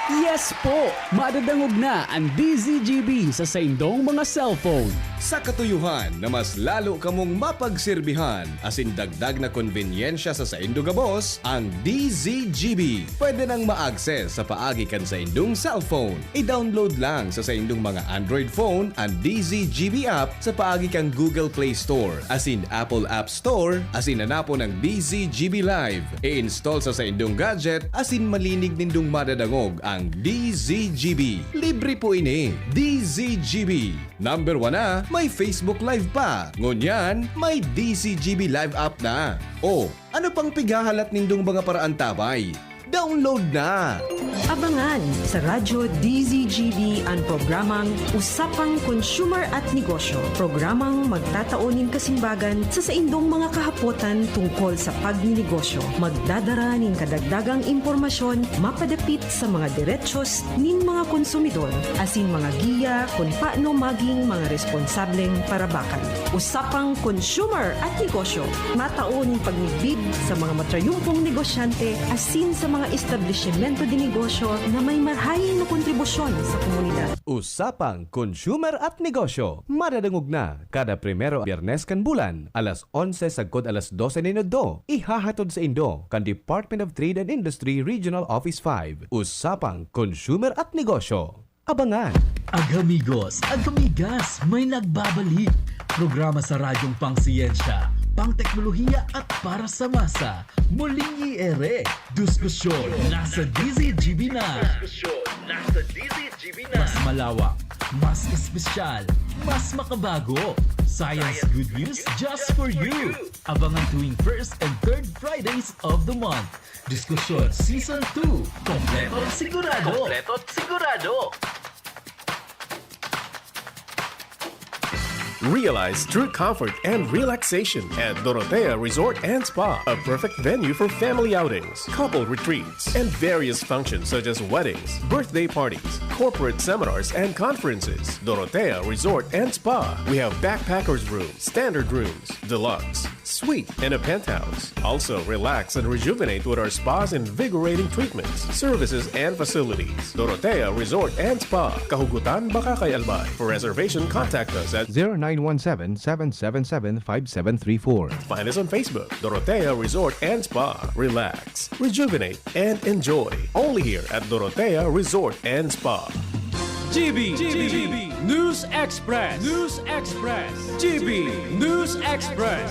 Yes po! Madadangog na ang D Z G B sa saindong mga cellphone. Sa katuyohan na mas lalo kamong mapagserbihan asin dagdag na konbenyensya sa saindo gabos, ang D Z G B pwede nang ma-access sa paagi kan saindong cellphone. I-download lang sa saindong mga Android phone an D Z G B app sa paagi kan Google Play Store asin Apple App Store asin hanapon ang D Z G B Live. I-install sa saindong gadget asin malinig nindong madadangog ang D Z G B. Libre po ini. D Z G B. Number one na, may Facebook Live pa. Ngunyan, may D Z G B Live app na. O, ano pang pighahalat nindong mga paraantabay? Download na! Abangan sa Radyo D Z G B an programang Usapang Consumer at Negosyo, programang magtatao nin kasimbagan sa saindong mga kahapotan tungkol sa pagninegosyo. Magdadara nin kadagdagang impormasyon mapadapit sa mga derechos nin mga konsumidor asin mga giya kun paano maging mga responsableng parabakan. Usapang Consumer at Negosyo, matao nin pagmidbid sa mga matrayumpong negosyante asin sa mga establisimento de negosyo na may marhay na kontribusyon sa komunidad. Usapang Consumer at Negosyo, madadangog na kada primero Biyernes kan bulan, alas onse sagkod alas dose nin udto. Ihahatod saindo kan Department of Trade and Industry Regional Office five. Usapang Consumer at Negosyo. Abangan! Agamigos, agamigas, may nagbabalik. Programa sa radyong pangsiyensya, pangteknolohiya at para sa masa. Muling i-ere, diskusyon nasa D Z G B na. Diskusyon nasa D Z G B na. Mas malawak, mas espesyal, mas makabago. Science good news just for you. Abangan tuwing first and third Fridays of the month. Diskusyon Season two. Kompleto at sigurado. Kompleto at sigurado. Realize true comfort and relaxation at Dorotea Resort and Spa, a perfect venue for family outings, couple retreats, and various functions such as weddings, birthday parties, corporate seminars and conferences. Dorotea Resort and Spa. We have backpackers room, standard rooms, deluxe, suite, and a penthouse. Also, relax and rejuvenate with our spa's invigorating treatments, services, and facilities. Dorotea Resort and Spa. Kahugutan, Bacacay, Albay. For reservation, contact us at zero nine one seven, seven seven seven, five seven three four. Find us on Facebook, Dorotea Resort and Spa. Relax, rejuvenate, and enjoy. Only here at Dorotea Resort and Spa. G B, G B, News Express, News Express, G B News Express.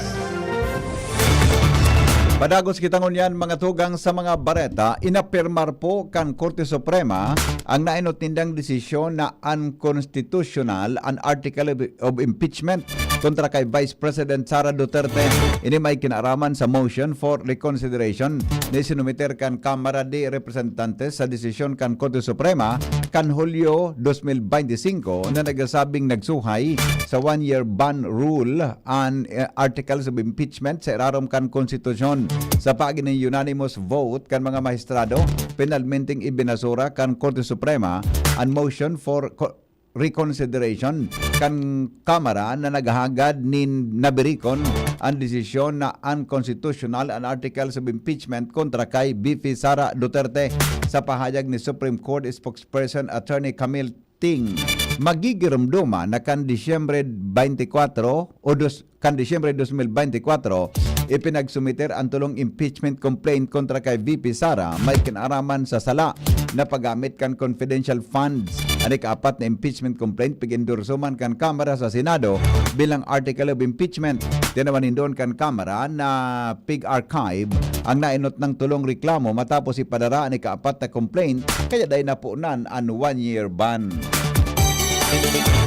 Padagos kita ngunyan, mga tugang, sa mga bareta. Inapirmar po kan Korte Suprema ang nainot nindang desisyon na unconstitutional an article of, of impeachment kontra kay Vice President Sara Duterte. Ini may kinaaraman sa motion for reconsideration na isinumiter kan Kamara de Representantes sa desisyon kan Korte Suprema kan Hulyo dos mil beinti singko na nagsasabing nagsuhay sa one-year ban rule an, eh, articles of impeachment sa irarom kan konstitusyon. Sa paagi nin unanimous vote kan mga mahistrado, pinalmenteng ibinasura kan Korte Suprema an motion for co-, reconsideration kan Kamara na naghahagad nin nabirikon an desisyon na unconstitutional an articles of impeachment kontra kay V P Sara Duterte. Sa pahayag ni Supreme Court Spokesperson Attorney Camille Ting, magigiromdoma na kan Disyembre twenty-four o dos, kan Disyembre twenty twenty-four, ipinagsumiter ang tulong impeachment complaint kontra kay V P Sara, may kinaraman sa sala na paggamit kan confidential funds. An ikaapat na impeachment complaint, pig-endorso man kan Kamara sa Senado bilang article of impeachment. Tinawan nin doon kan Kamara na pig-archive ang nainot nang tulong reklamo matapos ipadara an ikaapat na complaint, kaya dai napunan an one-year ban.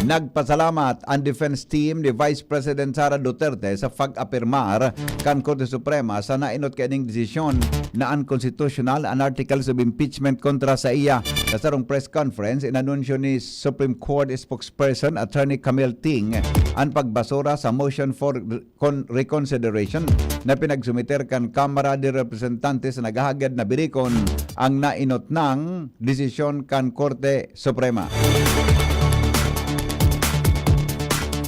Nagpasalamat ang defense team ni Vice President Sara Duterte sa pag-apirmar kan Korte Suprema sa nainot kaining desisyon na unconstitutional an articles of impeachment kontra sa iya. Sa sarong press conference, inanunsyo ni Supreme Court Spokesperson Attorney Camille Ting ang pagbasura sa motion for con-, reconsideration na pinagsumiter kan Kamara de Representantes na naghahagad na birikon ang nainot nang desisyon kan Korte Suprema.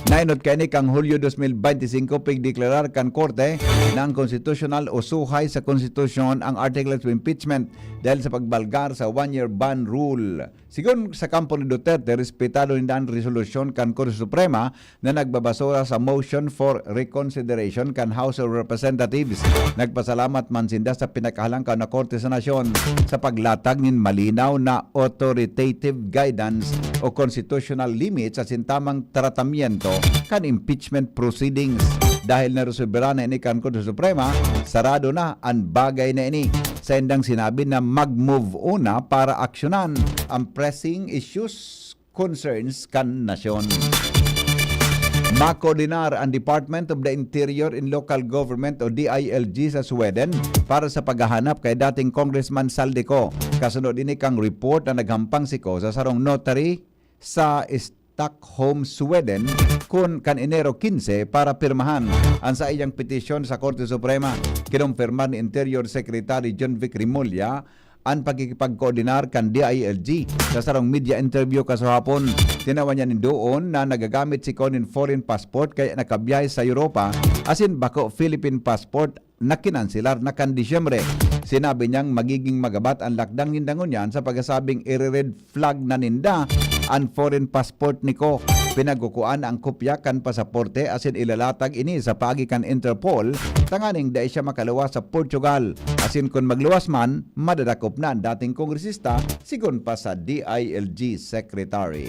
Nainot kaini kan Hulyo dos mil beinti singko, pigdeklarar kan Korte na ang konstitusyonal o suhay sa konstitusyon ang articles of impeachment dahil sa pagbalgar sa one-year ban rule. Sigon sa kampo ni Duterte, respetado ninda an resolusyon kan Korte Suprema na nagbabasura sa motion for reconsideration kan House of Representatives. Nagpasalamat man sinda sa pinakahalangkaw na korte sa nasyon sa paglatag nin malinaw na authoritative guidance o constitutional limits sa sintamang tratamiento kan impeachment proceedings. Dahil naresolbera na ini kan Korte Suprema, sarado na an bagay na ini. Sa indang sinabi na mag-move on na para aksyonan ang pressing issues concerns kan nasyon. Makoordinar ang Department of the Interior and Local Government o D I L G sa Sweden para sa paghahanap kay dating Congressman Zaldy Co. Kasunod ini kan report na naghampang si Co sa sarong notary sa Stockholm, Sweden, kun kan Enero quince para pirmahan ang saiyang petisyon sa Korte Suprema. Kinumpirma ni Interior Secretary John Vic Remulla an pakikipagkoordinar kan D I L G. Sa sarong media interview kasuhapon, tinawan niya nin doon na nagagamit si Co nin foreign passport kaya nakabiyahe sa Europa, asin bako Philippine passport na kinanselar na kan Disyembre. Sinabi niyang magiging magabat an lakdang ninda ngunyan sa pagsasabing ire-red flag na ninda an foreign passport ni Co. Pinagkukuan ang kopya kan pasaporte asin ilalatag ini sa paagi kan Interpol tanganing dai siya makaluwas sa Portugal. Asin kun magluwas man, madadakop na an dating kongresista, sigon pa sa D I L G Secretary.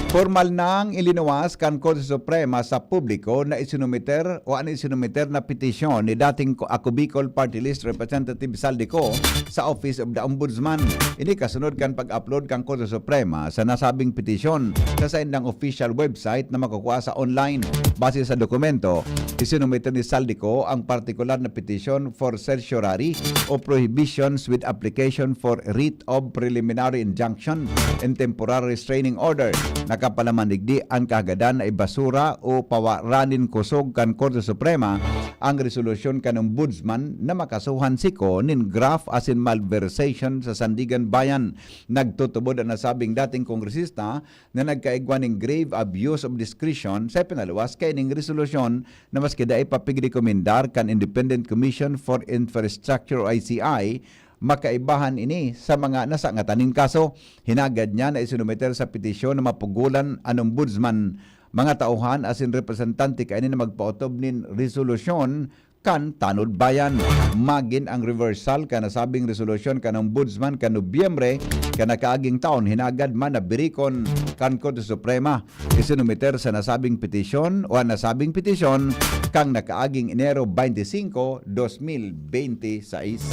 Pormal nang ilinuwas kan Korte Suprema sa publiko na isinumiter o an isinumiter na petisyon ni dating Ako Bicol Party List Representative Zaldy Co sa Office of the Ombudsman. Ini kasunod kan pag-upload kan Korte Suprema sa nasabing petisyon sa saindang official website na makukua sa online. Base sa dokumento, isinumiter ni Zaldy Co ang partikular na petisyon for certiorari o prohibitions with application for writ of preliminary injunction and temporary restraining order. Nakapalaman digdi an kahagadan na ibasura o pawaran nin kusog kan Korte Suprema ang resolusyon kan Ombudsman na makasuhan si Kho nin graft asin malversation sa Sandiganbayan. Nagtutubod an nasabing dating kongresista na nagkaigwa nin grave abuse of discretion sa ipinaluwas kaining resolusyon na maski dai pa pigrekomendar kan Independent Commission for Infrastructure o I C I, makaibahan ini sa mga nasangatan nin kaso. Hinagad niya na isinumiter sa petisyon na mapugolan an Ombudsman, mga tauhan asin representante kaini na magpaotob nin resolusyon kan Tanod Bayan. Magin ang reversal kan nasabing resolusyon kan Ombudsman kan Nobyembre kan nakaaging taon, hinagad man na birikon kan Korte Suprema. Isinumiter sa nasabing petisyon o an nasabing petisyon kan nakaaging Enero twenty-five, twenty twenty-six.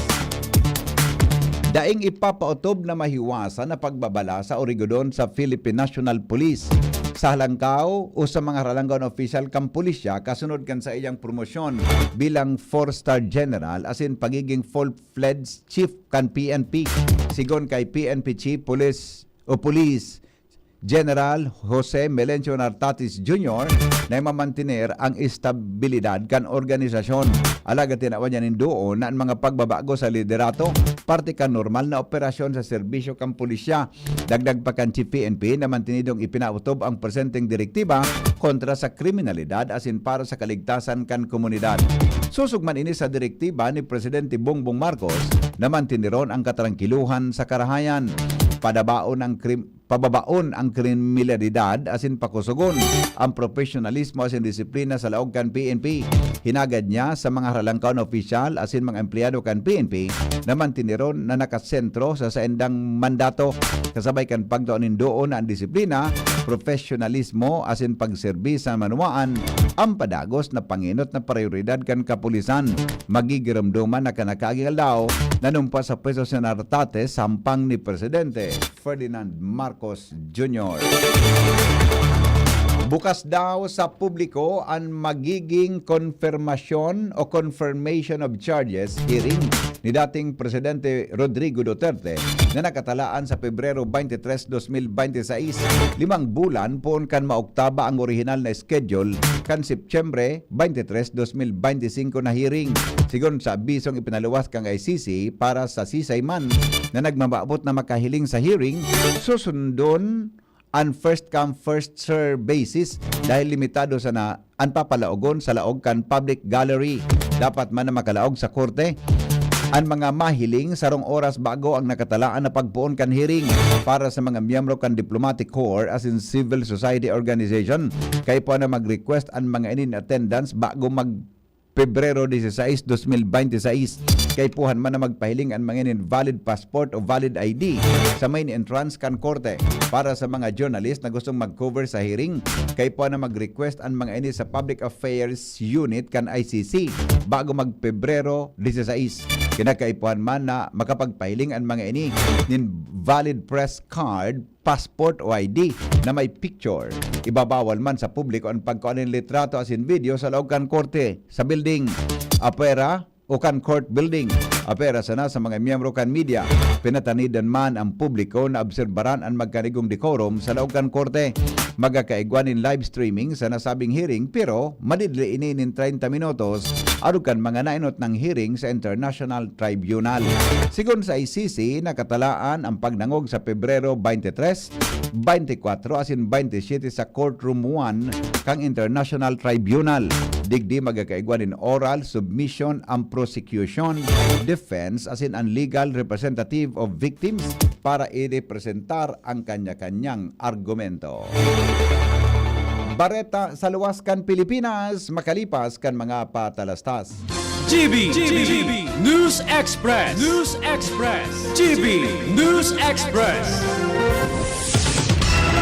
Daing ipapaotob na mahiwasan na pagbabala sa origodon sa Philippine National Police, sa halangkaw o sa mga haralangkaw na opisyal kan pulisya kasunod kan saiyang promosyon bilang four-star general asin pagiging full-fledged chief kan P N P. Sigon kay P N P Chief Police o Police General Jose Melencio Nartatis Junior na mamantener ang estabilidad kan organisasyon. Alagad tinawan niya nin duon na an mga pagbabago sa liderato, parte kan normal na operasyon sa serbisyo kan pulisya. Dagdag pa kan Chief P N P na mantinidong ipinautob ang presenteng direktiba kontra sa kriminalidad asin para sa kaligtasan kan komunidad. Susog man ini sa direktiba ni Presidente Bongbong Marcos na mantineron ang katrangkiluhan sa karahayan. Padabaon ang krim- pababaon ang kriminalidad asin pakusogon ang propesyonalismo asin disiplina sa laog kan P N P. Hinagad niya sa mga haralangkaw na opisyal asin mga empleyado kan P N P na mantineron na nakasentro sa saindang mandato, kasabay kan pagtao nin duon na ang disiplina, propesyonalismo asin pagserbi sa manuwaan ang padagos na pangenot na prayoridad kan kapulisan. Magigiromdoman na kan nakaaging aldaw na numpa sa pwesto si Nartates sa hampang ni Presidente Ferdinand Marcos Junior. Bukas daw sa publiko an magiging konfirmasyon o confirmation of charges hearing ni dating Presidente Rodrigo Duterte na nakatalaan sa Pebrero twenty-three, twenty twenty-six, limang bulan poon kan maoktaba ang orihinal na schedule kan Setyembre twenty-three, twenty twenty-singko na hearing. Sigon sa abisong ipinaluwas kan I C C para sa sisay man na nagmamabot na makahiling sa hearing, susundon an first come, first serve basis dahil limitado sana an papalaogon sa laog kan public gallery. Dapat man na makalaog sa korte an mga mahiling sarong oras bago ang nakatalaan na pagpoon kan hearing. Para sa mga miyembro kan diplomatic corps asin civil society organization, kaipuhan na mag-request an mga ini nin attendance bago mag Pebrero dieciséis, dos mil beintiseis. Kaipuhan man na magpahiling an mga ini nin valid passport o valid I D sa main entrance kan korte. Para sa mga journalist na gustong mag-cover sa hearing, kaipuhan na mag-request an mga ini sa Public Affairs Unit kan I C C bago mag-Pebrero dieciséis. Kinakaipuhan man na makapagpahiling an mga ini nin valid press card, passport o I D na may picture. Ibabawal man sa publiko an pagkua nin litrato asin video sa laog kan korte, sa building, apwera o kan court building. Apwera sana sa mga miyembro kan media, pinatanidan man ang publiko na obserbaran an magkanigong decorum sa laog kan korte. Magkakaigwa nin live streaming sa nasabing hearing, pero madidli ini nin treinta minutos arog kan mga naenot nang hearing sa International Tribunal. Sigon sa I C C, nakatalaan ang pagdangog sa Pebrero twenty-three, twenty-four asin twenty-seven sa Courtroom one kan International Tribunal. Digdi magkakaigwa nin oral submission ang prosecution, defense asin an legal representative of victims para irepresentar ang kanya-kanyang argumento. Bareta sa luwas kan Pilipinas, makalipas kan mga patalastas. G B, G B, News Express, News Express, G B News Express.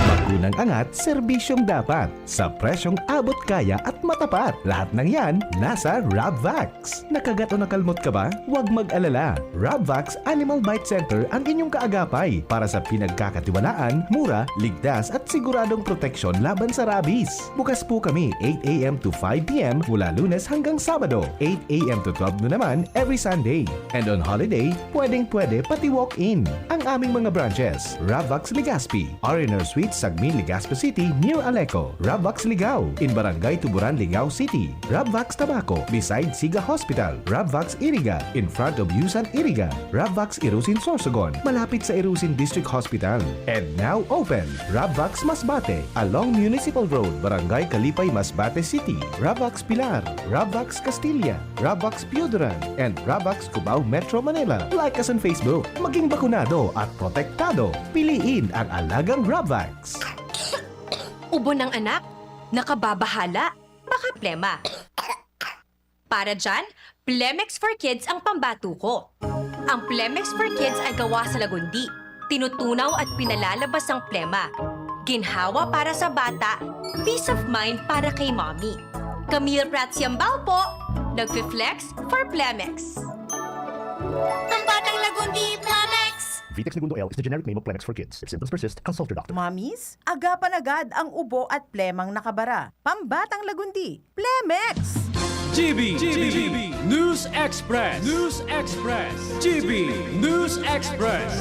Bakong angat, serbisyong dapat, sa presyong abot kaya at matapat. Lahat ng yan, nasa Rabvax. Nakagat o nakalmot ka ba? Huwag mag-alala. Rabvax Animal Bite Center ang inyong kaagapay para sa pinagkakatiwalaan, mura, ligtas at siguradong proteksyon laban sa rabies. Bukas po kami eight a m to five p m mula Lunes hanggang Sabado, eight a m to twelve noon naman every Sunday. And on holiday, pwedeng-pwede pati walk-in. Ang aming mga branches, Rabvax Legazpi, R and R Suites Sagmil, Legazpi City, near Aleco. Rabvax Ligao, in Barangay Tuburan, Ligao City. Rabvax Tabaco, beside Siga Hospital. Rabvax Iriga, in front of Yusan Iriga. Rabvax Irusin Sorsogon, malapit sa Irusin District Hospital. And now open, Rabvax Masbate, along Municipal Road, Barangay Kalipay, Masbate City. Rabvax Pilar, Rabvax Castilla, Rabvax Pioduran, and Rabvax Cubao, Metro Manila. Like us on Facebook. Maging bakunado at protektado. Piliin ang alagang Rabvax. Ubo ng anak, nakababahala, baka plema. Para dyan, Plemex for Kids ang pambato ko. Ang Plemex for Kids ay gawa sa lagundi, tinutunaw at pinalalabas ang plema. Ginhawa para sa bata, peace of mind para kay mommy. Camille Prats Yambao po, nagfi-flex for Plemex. Ang batang lagundi, Plemex! Vitex Negundo L is the generic name of Plemex for kids. If symptoms persist, consult your doctor. Mommies, agapan agad ang ubo at plemang nakabara. Pambatang lagundi, Plemex! G B, G B, News Express, News Express, G B News Express.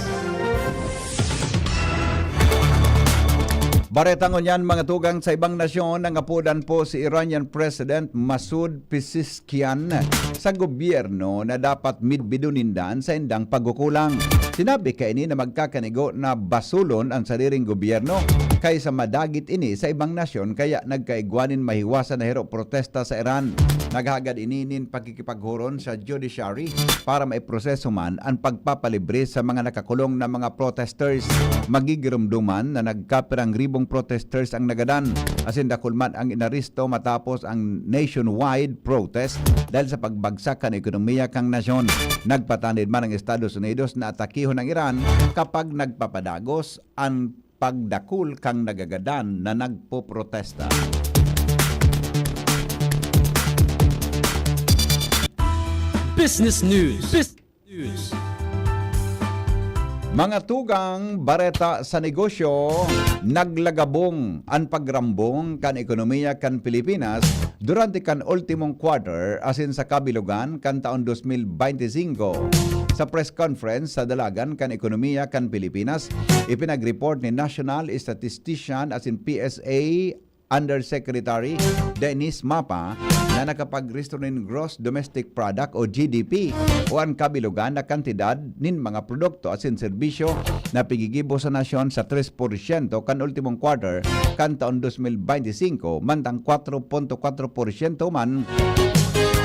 Bareta ngunyan, mga tugang, sa ibang nasyon, nangapodan po si Iranian President Masoud Pezeshkian sa gobyerno na dapat midbidon ninda an saindang pagkukulang. Sinabi kaini na magkakanigo na basulon an sadiring gobyerno kaysa madagit ini sa ibang nasyon, kaya nagkaigwa nin mahiwasan na hero protesta sa Iran. Naghagad ini nin pakikipaghuron sa judiciary para maiproseso man an pagpapalibre sa mga nakakulong na mga protesters. Magigiromdoman na nagkapirang ribong protesters ang nagadan, asin dakul man ang inaresto matapos ang nationwide protest dahil sa pagbagsak kan ekonomiya kan nasyon. Nagpatanid man ang Estados Unidos na atakihon ang Iran kapag nagpapadagos an pagdakul kan nagagadan na nagpoprotesta. Business News. Business News. Mga tugang, bareta sa negosyo, naglagabong an pagrambong kan ekonomiya kan Pilipinas durante kan ultimong quarter asin sa kabilogan kan taon dos mil bente singko. Sa press conference sa dalagan kan ekonomiya kan Pilipinas, ipinag-report ni National Statistician asin P S A Undersecretary Dennis Mapa na nakapagregistro nin gross domestic product o G D P o an kabilogan na kantidad nin mga produkto asin serbisyo na pigigibo sa nasyon sa tres porsyento kan ultimong quarter kan taon dos mil bente singko, mantang kwatro punto kwatro porsyento man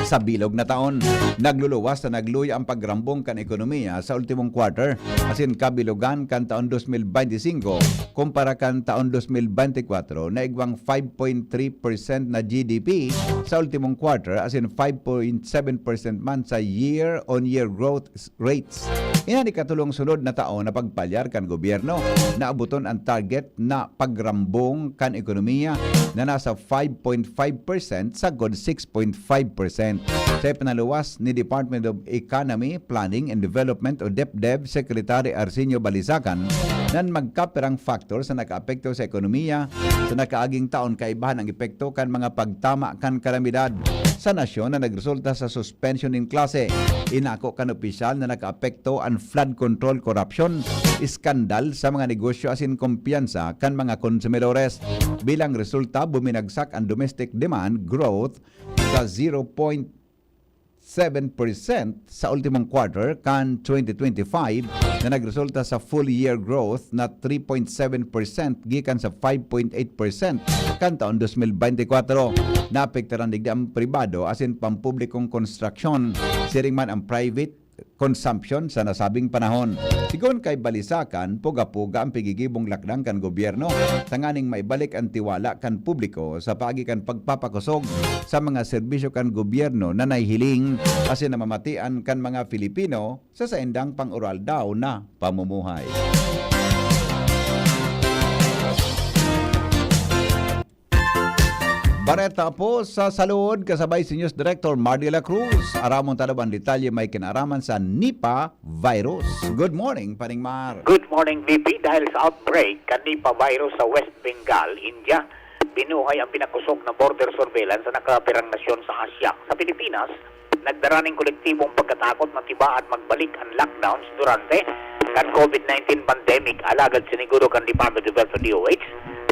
sa bilog na taon. Nagluluwas na nagluya ang pagrambong kan ekonomiya sa ultimong quarter asin kabilogan kan taon dos mil bente singko kumpara kan taon dos mil bente kwatro na igwang five point three percent na G D P sa ultimong quarter asin five point seven percent man sa year-on-year growth rates. Iyan an ikatulong sunod na taon na pagpalyar kan gobyerno na abuton an target na pagrambong kan ekonomiya na nasa five point five percent sagkod six point five percent. Sa ipinaluwas ni Department of Economy, Planning and Development o DepDev Secretary Arsenio Balisacan, nan magkapirang factors na nakaapekto sa ekonomiya sa nakaaging taon, kaibahan ang epekto kan mga pagtama kan kalamidad sa nasyon na nagresulta sa suspension nin klase. Inako kan opisyal na nakaapekto an flood control corruption, iskandal sa mga negosyo asin kumpiyansa kan mga konsumidores. Bilang resulta, buminagsak an domestic demand growth sa zero point seven percent sa ultimong quarter kan twenty twenty-five, na nagresulta sa full year growth na three point seven percent gikan sa five point eight percent kan taon dos mil bente kwatro. Naapektaran digdi ang pribado asin pampublikong konstruksyon, siring man ang private consumption sa nasabing panahon. Sigon kay Balisacan, puga-puga ang pigigibong lakdang kan gobyerno tanganing maibalik ang tiwala kan publiko sa paagi kan pagpapakosog sa mga serbisyo kan gobyerno na nahihiling asin namamatian kan mga Filipino sa saindang pang-aroaldaw na pamumuhay. Bareta po sa salud, kasabay si News Director Mardy La Cruz. Aramon ta daw an detalye may kinaaraman sa Nipah virus. Good morning, Paring Mar. Good morning, V P. Dahil sa outbreak kan Nipah virus sa West Bengal, India, binuhay ang pinakosog na border surveillance sa nakapirang nasyon sa Asia. Sa Pilipinas, nagdara ning kolektibong pagkatakot na tibaad magbalik ang lockdowns durante kan COVID nineteen pandemic. Alagad siniguro kan Department of Health o D O H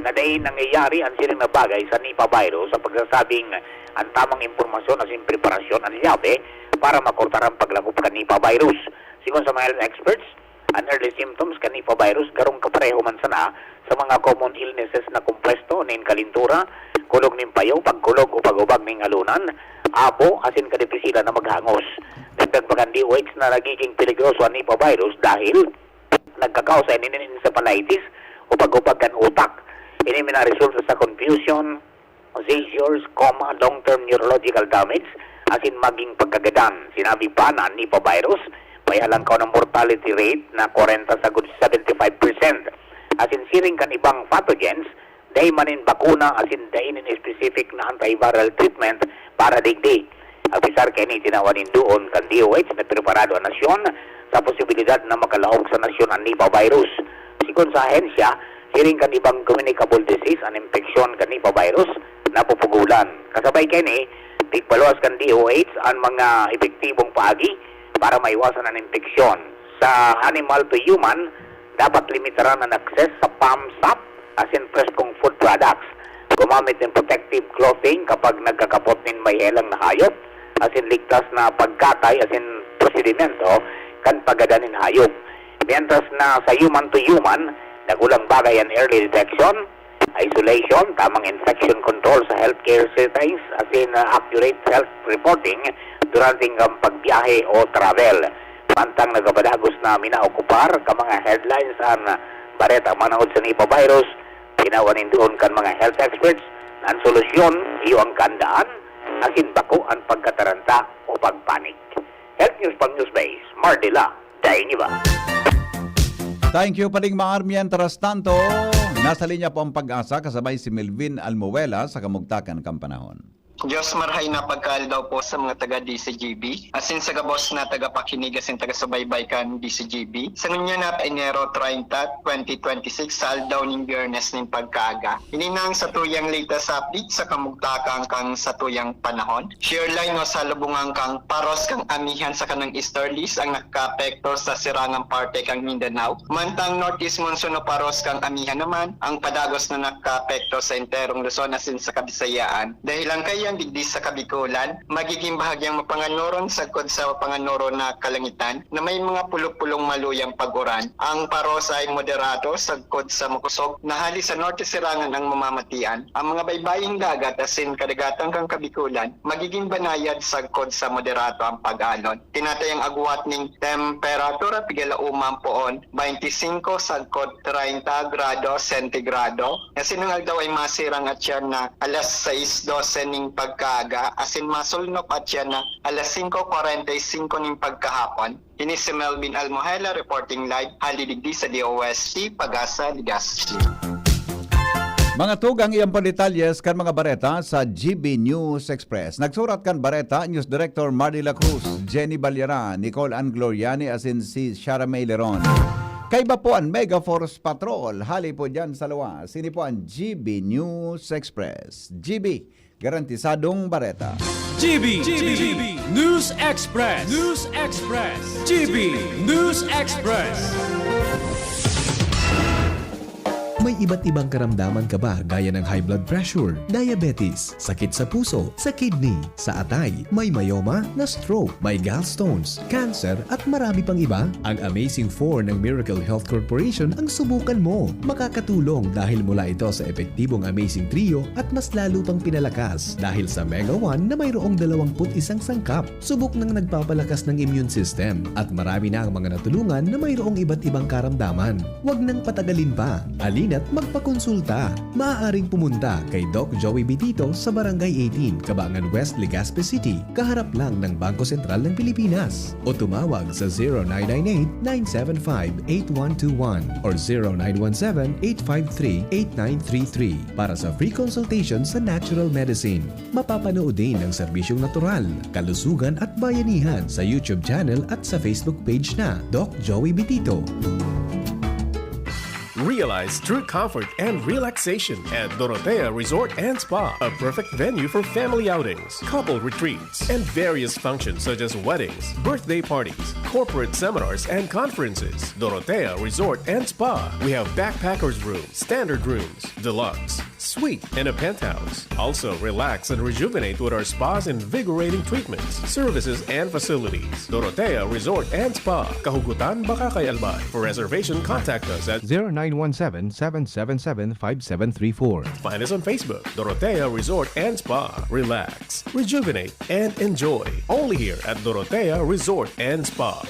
na dai nangyayari an siring na bagay sa Nipah virus sa pagsasabing an tamang impormasyon asin preparasyon an yabe para makortar an paglakop kan Nipah virus. Sigon sa mga health experts, an early symptoms kan Nipah virus garong kapareho man sana sa mga common illnesses na kompuwesto nin kalintura, kulog nin payo, pagkulog o pag-ubag nin ngalonan, abo, asin kadipisilan na maghangos. Dagdag pa kan D O H na nagiging peligroso an Nipah virus dahil nagkakausa ini nin encephalitis o pag-ubag kan utak. Ini minaresulta sa confusion, seizures, coma, long-term neurological damage, asin maging pagkagadan. Sinabi pa na an Nipah virus may halangkaw na mortality rate na kwarenta sagud seventy five percent. Asin siring kan ibang pathogens, dai man nin bakuna asin dai nin specific na antiviral treatment para digdi. Apisar kaini, tinawan nin duon kan D O H na preparado an nasyon sa posibilidad na makalaog sa nasyon an Nipah virus. Sigon sa ahensya, siring kan ibang communicable disease an impeksyon kan Nipah virus napupugolan. Kasabay kaini, pigpaluwas kan D O H an mga epektibong paagi para maiwasan an impeksyon. Sa animal to human, dapat limitaran an access sa pam sap asin preskong food products. Gumamit nin protective clothing kapag nagkakapot nin may helang na hayop, asin ligtas na pagkatay asin prosedimento kan paggadan nin hayop. Mientras na sa human to human, dakulang bagay an early detection, isolation, tamang infection control sa healthcare settings, asin, ah, accurate health reporting durante kan pagbiyahe o travel. Mantang nagapadagos na minaokupar ka mga headlines an bareta manangod sa Nipah virus, tinawan nin duon kan mga health experts na an solusyon iyo an kaandaan, asin bako an pagkataranta o pagpanik. Health News Pang News Base, Mardila, Dainiba. Thank you, Pading Maar. Mientras tanto, nasa linya po ang Pag-asa kasabay si Melvin Almuela sa kamugtakan kan panahon. Diyos marhay na pagkaaldaw po sa mga taga D C G B, asin sa gabos na tagapakinig asin taga-subaybay kan D C G B. Sa ngunyan na Enero treinta, twenty twenty-six, sa aldaw ning Biyernes ning pagkaaga. Ini na ang satuyang latest update sa kamugtakan kan satuyang panahon. Shear line o salubungan kan paros kan amihan saka ning easterlies ang nakakaapekto sa sirangang parte kan Mindanao. Mantang northeast monsoon o paros kan amihan naman ang padagos na nakakaapekto sa enterong Luzon asin sa Kabisayaan. Dahelan kaiyan, digdi sa Kabikolan, magiging bahagyang mapanganoron sagkod sa mapanganoron na kalangitan na may mga pulog-pulong maluyang pag-uran. Ang paros ay moderado sagkod sa makosog na hali sa norte sirangan ang mamamatian. Ang mga baybaying dagat asin kadagatan kan Kabikolan magigin banayad sagkod sa moderado ang pag-alon. Tinatayang agwat ning temperatura pigalauma an poon, twenty-five sagkod treinta grado sentigrado. Asin an aldaw ay masirang atyan na alas sais dose ning pagkaaga, asin masulnop atyan na alas singko kwarenta y singko ning pagkahapon. Ini si Melvin Almohela reporting live hali digdi sa D O S T, Pag-asa, Legazpi. Mga tugang, iyan po detalye kan mga bareta sa G B News Express. Nagsurat kan bareta, News Director Mardy La Cruz, Jenny Balyaran, Nicole Ann Gloriani, asin si Shara May Leron. Kaiba po an Mega Force Patrol, hali po dyan sa luwas. Ini po an G B News Express. G B, garantisadong bareta. G B, G B, News Express, News Express, G B, News Express. May iba't ibang karamdaman ka ba gaya ng high blood pressure, diabetes, sakit sa puso, sa kidney, sa atay, may myoma, na-stroke, may gallstones, cancer, at marami pang iba? Ang Amazing four ng Miracle Health Corporation ang subukan mo. Makakatulong dahil mula ito sa epektibong Amazing Trio at mas lalo pang pinalakas dahil sa Mega one na mayroong dalawampu't isang sangkap. Subok nang nagpapalakas ng immune system at marami na ang mga natulungan na mayroong iba't ibang karamdaman. Huwag nang patagalin pa. Halina't magpakonsulta. Maaaring pumunta kay Doc Joey Bitito sa Barangay eighteen, Cabangan West, Legazpi City, kaharap lang ng Bangko Sentral ng Pilipinas. O tumawag sa zero nine nine eight, nine seven five, eight one two one or zero nine one seven, eight five three, eight nine three three para sa free consultation sa natural medicine. Mapapanood din ang serbisyong natural, kalusugan at bayanihan sa YouTube channel at sa Facebook page na Doc Joey Bitito. Realize true comfort and relaxation at Dorotea Resort and Spa, a perfect venue for family outings, couple retreats, and various functions such as weddings, birthday parties, corporate seminars, and conferences. Dorotea Resort and Spa. We have backpackers room, standard rooms, deluxe, suite, and a penthouse. Also, relax and rejuvenate with our spa's invigorating treatments, services, and facilities. Dorotea Resort and Spa, Kahugutan, Bacacay, Albay. For reservation, contact us at zero nine one seven, seven seven seven, five seven three four. Find us on Facebook, Dorotea Resort and Spa. Relax, rejuvenate, and enjoy. Only here at Dorotea Resort and Spa.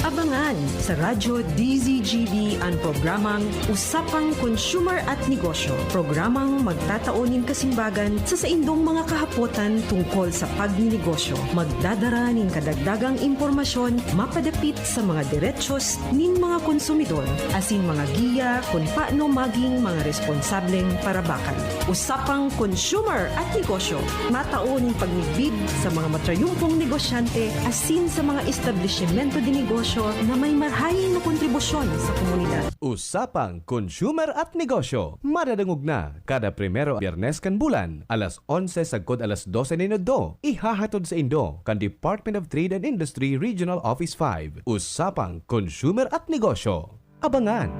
Abangan sa Radyo D Z G B an programang Usapang Consumer at Negosyo, programang magtatao nin kasimbagan sa saindong mga kahapotan tungkol sa pagninegosyo. Magdadara nin kadagdagang impormasyon mapadapit sa mga derechos nin mga konsumidor, asin mga giya kun paano maging mga responsableng parabakan. Usapang Consumer at Negosyo, matao nin pagmidbid sa mga matrayumpong negosyante asin sa mga establisimento de negosyo na may marhay na kontribusyon sa komunidad. Usapang Consumer at Negosyo, madadangog na kada primero Biyernes kan bulan, alas onse sagkod alas dose nin udto. Ihahatod saindo kan Department of Trade and Industry Regional Office five. Usapang Consumer at Negosyo. Abangan!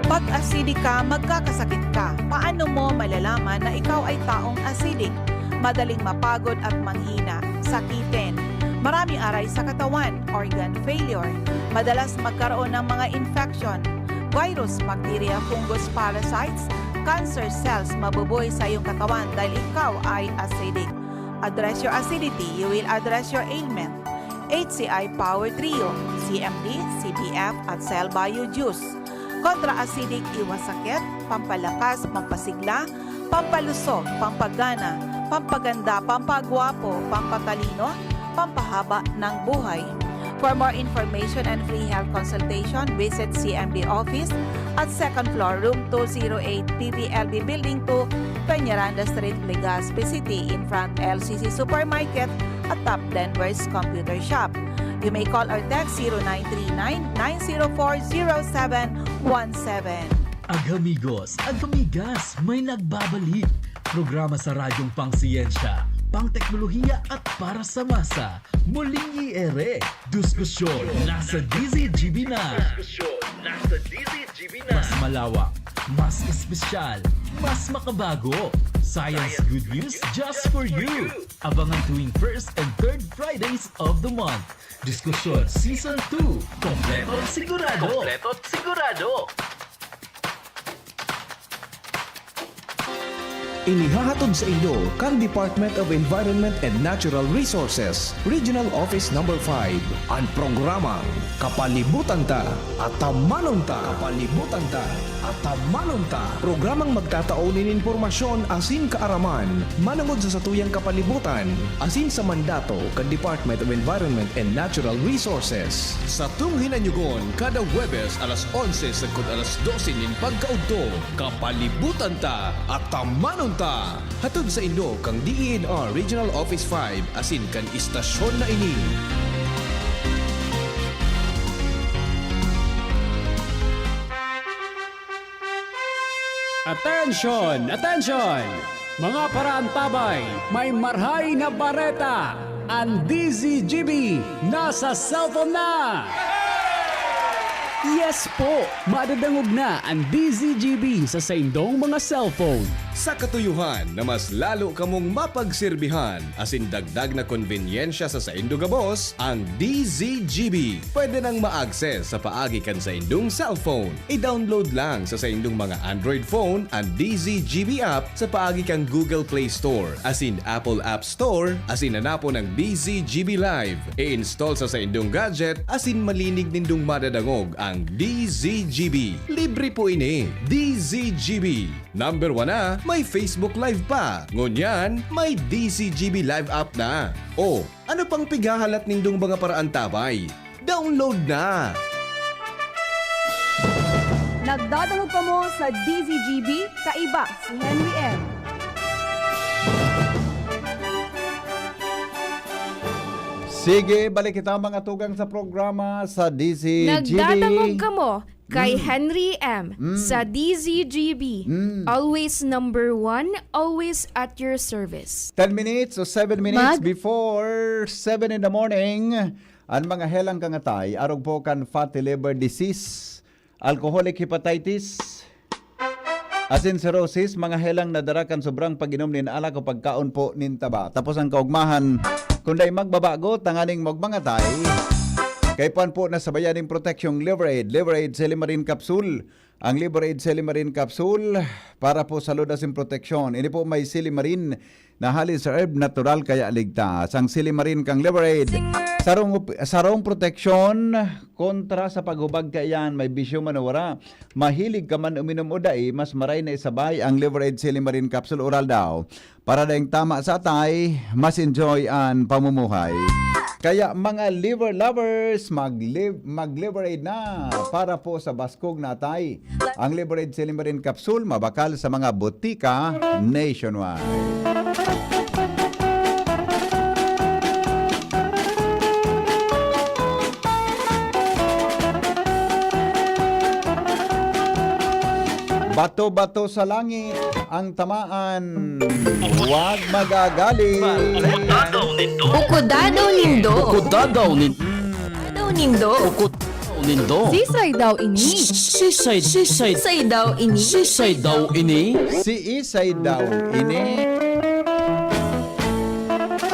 Pag acidic ka, magkakasakit ka. Paano mo malalaman na ikaw ay taong acidic? Madaling mapagod at manghina, sakitin. Maraming aray sa katawan, organ failure. Madalas magkaroon ng mga infection, virus, bacteria, fungus, parasites, cancer cells mabubuhay sa iyong katawan dahil ikaw ay acidic. Address your acidity, you will address your ailment. H C I Power Trio, C M D, C B F at Cell Bio Juice. Kontra acidic, iwas sakit, pampalakas, pampasigla, pampalusog, pampagana, pampaganda, pampagwapo, pampatalino, pampahaba ng buhay. For more information and free health consultation, visit C M D office at second floor, room two zero eight, P V L B Building two, Peñaranda Street, Legazpi City, in front L C C Supermarket, atop Denver's Computer Shop. You may call or text zero nine three nine, nine zero four, zero seven one seven. Agamigos, agamigas, may nagbabalik. Programa sa radyong pangsiyensya, pangteknolohiya at para sa masa. Muling i-ere, diskusyon nasa D Z G B na. Diskusyon nasa D Z G B na. Mas malawak, mas espesyal, mas makabago. Science good news just for you. Abangan tuwing first and third Fridays of the month. Diskusyon Season two. Kompleto at sigurado. Kompleto at sigurado. Inihahatod saindo kan Department of Environment and Natural Resources, Regional Office Number five, an programang Kapalibutan Ta, Atamanon Ta. Kapalibutan Ta, Atamanon Ta. Programang magtatao nin impormasyon asin kaaraman manongod sa satuyang kapalibutan asin sa mandato kan Department of Environment and Natural Resources. Satong hinanyogon kada Huwebes alas onse sagkod alas dose nin pagkaudto. Kapalibutan Ta, Atamanon Ta. Hatod saindo kan D E N R Regional Office five asin kan istasyon na ini. Atensyon! Atensyon! Mga paraantabay, may marhay na bareta! An D Z G B nasa cellphone na! Yes po! Madadangog na an D Z G B sa saindong mga cellphone. Sa katuyohan na mas lalo kamong mapagserbihan asin dagdag na konbenyensya sa saindo gabos, ang D Z G B pwede nang ma-access sa paagi kan saindong cellphone. I-download lang sa saindong mga Android phone an D Z G B app sa paagi kan Google Play Store asin Apple App Store asin hanapon ang D Z G B Live. I-install sa saindong gadget asin malinig nindong madadangog ang D Z G B. Libre po ini. D Z G B. Number one na, may Facebook Live pa. Ngunyan, may D Z G B Live app na. O, ano pang pighahalat nindong mga paraantabay? Download na! Nagdadangog kamo sa D Z G B, kaiba si Henry M. Sige, balik kita, mga tugang, sa programa sa D Z G B. Nagdadangog kamo kay Mm. Henry M Mm. sa D Z G B. Mm. Always number one, always at your service. Ten minutes o seven minutes Mag- before seven in the morning, an mga helang kangatay, arog po kan fatty liver disease, alcoholic hepatitis, asin cirrhosis, mga helang nadara kan sobrang pag-inom nin alak o pagkaon po nin taba. Tapos ang kaugmahan, kun dai magbabago, tanganing magmangatay, kaipuhan po na sabayan nin proteksyong Liver Aid, Liver Aid Silimarin Capsule. Ang Liver Aid Silimarin Capsule para po sa salud asin proteksyon. Ini po may silimarin na hali sa herb, natural kaya ligtas. Ang silimarin kan Liver Aid, sarong op-, sarong proteksyon kontra sa paghubag kaiyan, may bisyo man o wara. Mahilig ka man uminom o dai, mas maray na isabay ang Liver Aid Silimarin Capsule Oral daw. Para daing tama sa atay, mas enjoy an pamumuhay. Kaya, mga liver lovers, mag-liv-, mag-Liver Aid na para po sa baskog na atay. Ang Liver Aid Silimarin Capsule, mabakal sa mga botika nationwide. Bato-bato sa langit ang tamaan, huwag magagalit. Ukodadaw nindo. Ukodadaw nin- Daw nindo. Ukodadaw nindo. Sisay daw ini? Sisay, sisay. Sisay daw ini? Sisay daw ini? Si Isay daw ini.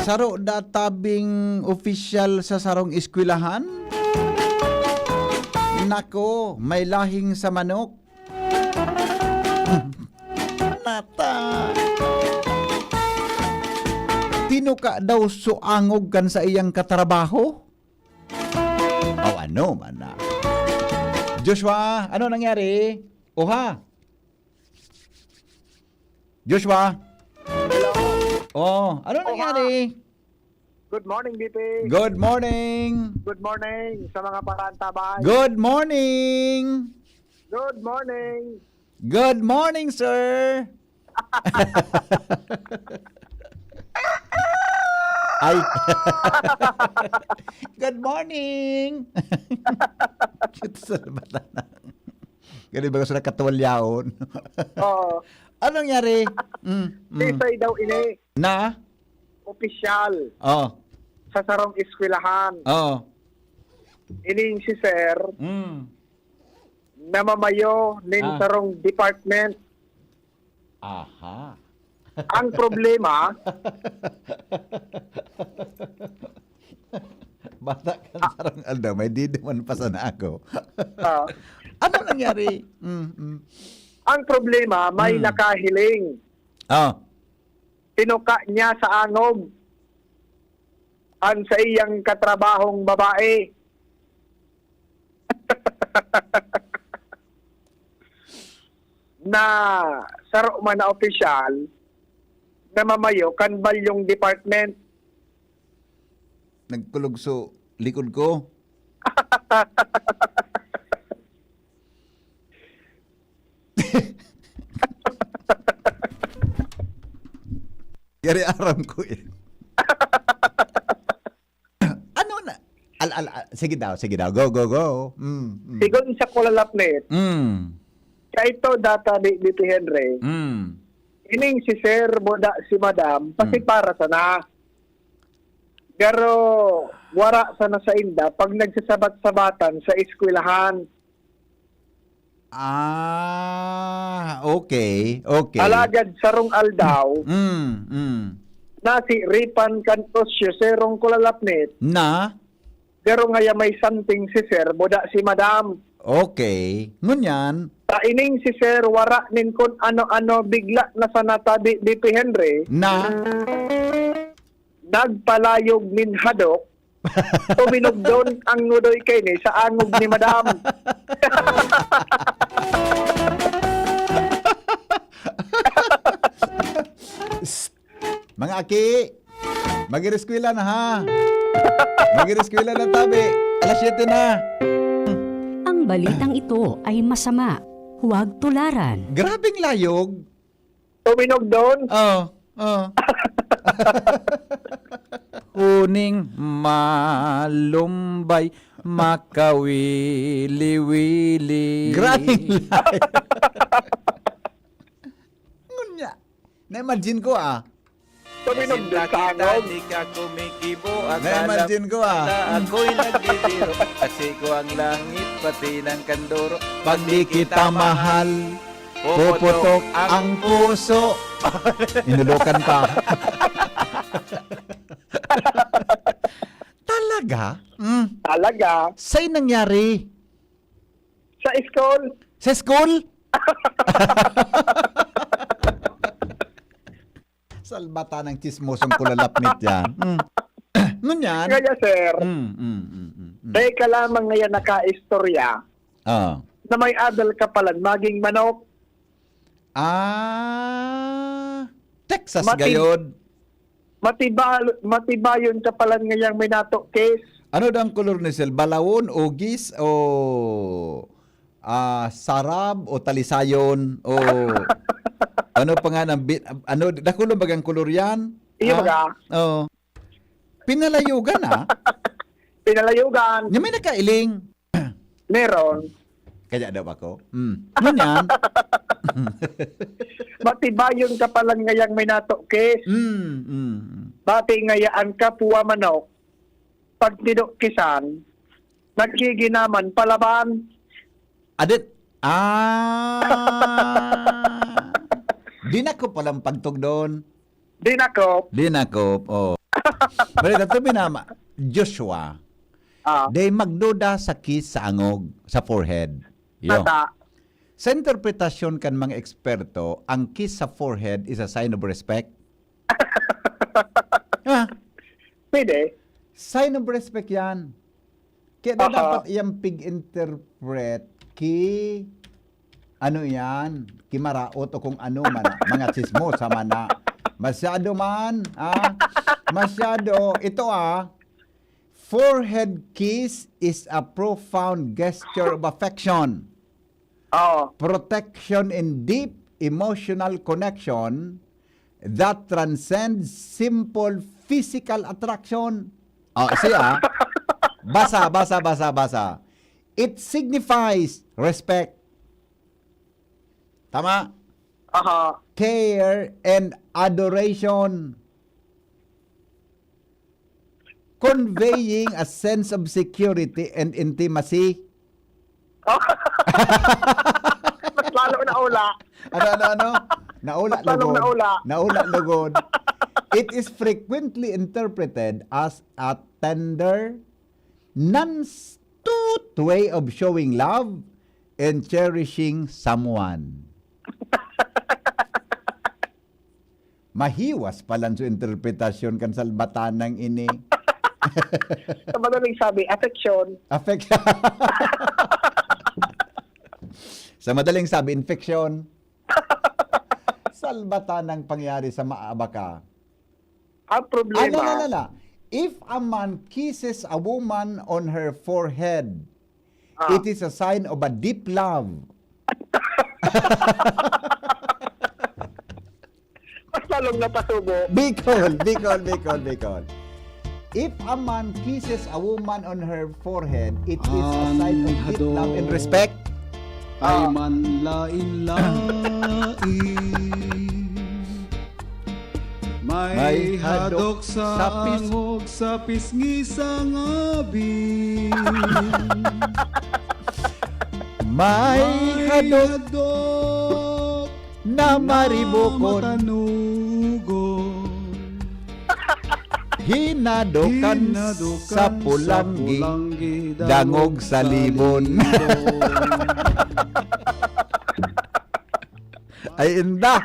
Saro da tabing opisyal sa sarong eskwelahan? Nako, may lahing sa manok. Nata. Tinuka daw so angog kan saiyang katrabaho? O ano man na? Joshua, ano nangyari? Oha? Joshua? Hello. Oh, ano Oha. nangyari? Good morning, B P. Good morning. Good morning sa mga parantabay. Good morning. Good morning. Good morning, sir. Ay. Good morning. Cute sa bata na. Gani ba gusto na katuwalyaon? Oo. Anong nangyari? Mm, mm. Sisay daw ini. Na? Opisyal. Oh. Sa sarong eskwelahan. Oh. Ining si sir, Mm. namamayo nin Ah. sarong department. Aha. Ang problema, Bata kan sarong aldaw, may diduman pa sana ako. Ah. Ano nangyari? Mm, mm. Ang problema, may Mm. nakahiling. Oh. Tinuka niya sa angog ang saiyang katrabahong babae. Na saro man na opisyal, namamayo kan balyong department. Nagkulog so likod ko. Yari aram ko eh. Ano na? Al, al, al, sige daw, sige daw. Go, go, go. Mm, mm. Sigon sa Kulalapnit, Mm. kaito data ni, ni Tito Henry, Mm. ining si sir, buda si madam, Mm. pasipara sana. Pero wara sana sa inda pag nagsasabat-sabatan sa eskwelahan. Ah, okay, okay. Alagad sarong aldaw, Mm, mm. nasiripan kan osyo serong Kulalapnit. Na? Pero ngaya may something si sir, buda si madam. Okay. Ngunyan? Ta ining si sir, wara nin kun ano-ano, bigla na sana tabi, B P Henry. Na? Nagpalayog nin hadok, tuminugdon ang nudoy kaini sa angog ni madam. Mga aki, mag-ireskwela na, ha? Mag-ireskwela na, tabi. Alas siyete na. Ang balitang ito ay masama. Huwag tularan. Grabeng layog. Tuminog doon? Oo, oo. Kuning malumbay, makawili-wili. Grabeng layo. Ngunyan. Na-imagine ko, ah. Tuminog din sa angog. Di ka kumikibo, akala Na-imagine ko, ah. Ako'y nagbibiro. Kasi ko ang langit, pati ng kanduro. Pag di kita mahal, puputok ang puso. Inulokan pa. Talaga? Mm. Talaga. Sa'yo nangyari? Sa school. Sa school? Salbata ng chismosong kulalapnit yan. Mm. Ngunyan? Kaya, sir, Mm, mm, mm, mm, mm. Teka lamang ngayon nakaistorya Ah. na may adal ka palan maging manok. Ah, Texas Mati- gayod. Matibal-, matibayon ka palan ngayang may nato, case. Ano daw ang kolor ni Sel? Balawon, ugis, o, ah, sarab, o talisayon, o ano pa nga ng bi-, ano, dakulon bagang kolor yan? Iyo Ah, baga? Oo. Pinalayugan, ah. Pinalayugan. Nya may nakailing. Meron. Kaya daw ako. Mm. Ngunyan. Matibayon ka palan ngayang may nato, case. Mm, mm, mm. Bati ngaya an kapwa manok, pag tinukisan, nagkiginaman palaban. Adit. Ah. Di na ko palang pagtugdon. Dinakop. Dinakop, oh. Balita, tabi na, ma-, Joshua, Ah. Dai magduda sa kiss sa angog, sa forehead. Yo. Nata. Sa interpretasyon kan mga eksperto, ang kiss sa forehead is a sign of respect. Ah. Pwede. Sign of respect yan. Kaya daw Aha. dapat iyang pig-interpret ki ano yan, ki maraot o kung ano man, ah, mga tsismosa man na. Masyado man, ah, masyado. Ito, ah, forehead kiss is a profound gesture of affection, Oo. protection, and deep emotional connection that transcends simple physical attraction. Oh, siya. Basa, basa, basa, basa. It signifies respect. Tama? Aha. Care and adoration. Conveying a sense of security and intimacy. Mas lalo naula. Ano, ano, ano? Naula Mas lalong lugod. naula. Naula lugod. It is frequently interpreted as a tender, non-astute way of showing love and cherishing someone. Mahiwas palan sa interpretasyon kan salbatanang ini. Sa madaling sabi, affection. Affection. Sa madaling sabi, infection. Salbatanang pangyari sa maabaka. Ang problema Ala, ala, ala. If a man kisses a woman on her forehead, Ah. it is a sign of a deep love. Mas lalong napasubo. Bicol, Bicol, Bicol, Bicol. If a man kisses a woman on her forehead, it is a sign of deep love and respect. Ay Ah. manlain-lain. May May hadok hadok sa sa pis- angog, sa pisngi, sa ngabin. May May hadok hadok na na maribukon. matanugon. Hinadokan Hinadokan sa sa pulanggi, pulanggi, dangog dangog sa sa libon. libon. Ay, inda.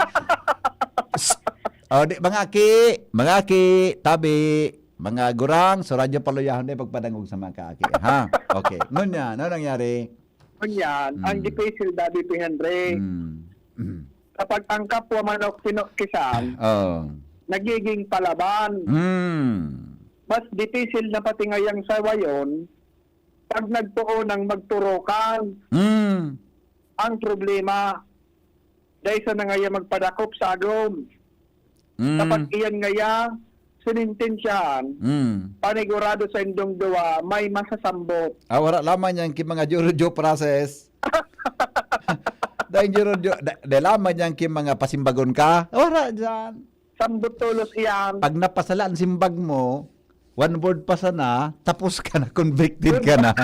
Psst. O, di, mga aki, mga aki, tabi, mga gurang, so radyo paluyahon na pagpadangog sa mga kaaki, ha? Okay. Ngunyan, ano nangyari? Ngunyan, ang Mm. dipisil, Daddy P. Henry. Mm. Mm. Kapag ang kapwa manok pinukisan, Oo. nagiging palaban. Mm. Mas dipisil na pati ngayang sawayon pag nagpoon ng magturokan. Mm. Ang problema, dai sana ngaya magpadakop sa agom. Mm. Kapag iyan ngaya, sinintensyahan, Mm. panigurado sa indong duwa, may masasambot. Ah, wala lamang yan ki mga due, due process. Dahil due, due, da-, dahil lamang yan ki mga pasimbagon ka, wala dyan. Sambot tolos iyan. Pag napasala ang simbag mo, one word pa sana, tapos ka na, convicted ka na.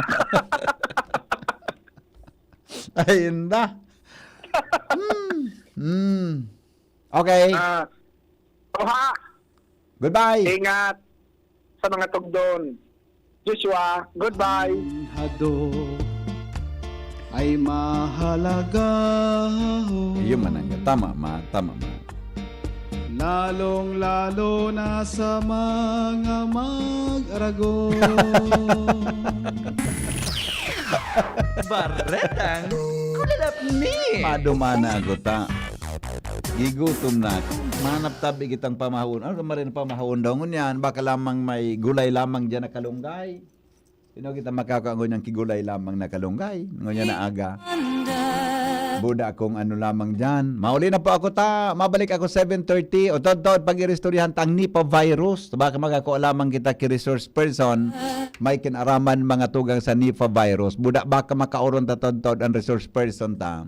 Ay, yun na. Hmm. Hmm. Okay. Ah, oha. Goodbye. Ingat sa mga tugdon. Joshua, goodbye. Ang hado ay mahalaga. Iyo man ang tama, ma. Tama, ma. Lalong-lalo na sa mga mag-aragon. Baretang Kulalap ni. Madumana ako ta. Gigutom na ako. Manap tabi kitang pamahon. Ano marin pamahon daw ngunyan? Baka lamang may gulay lamang dyan na kalunggay. Sino kita makakaangon niyang kigulay lamang na kalunggay? Ngunyan na aga. Buda akong ano lamang dyan. Mauli na po ako ta. Mabalik ako seven thirty. O tod-tod, pag-iristoryahan ta ang Nipah virus. Baka makakuha lamang kita ki resource person. May kinaraman mga tugang sa Nipah virus. Buda baka makauron ta tod-tod ang resource person ta.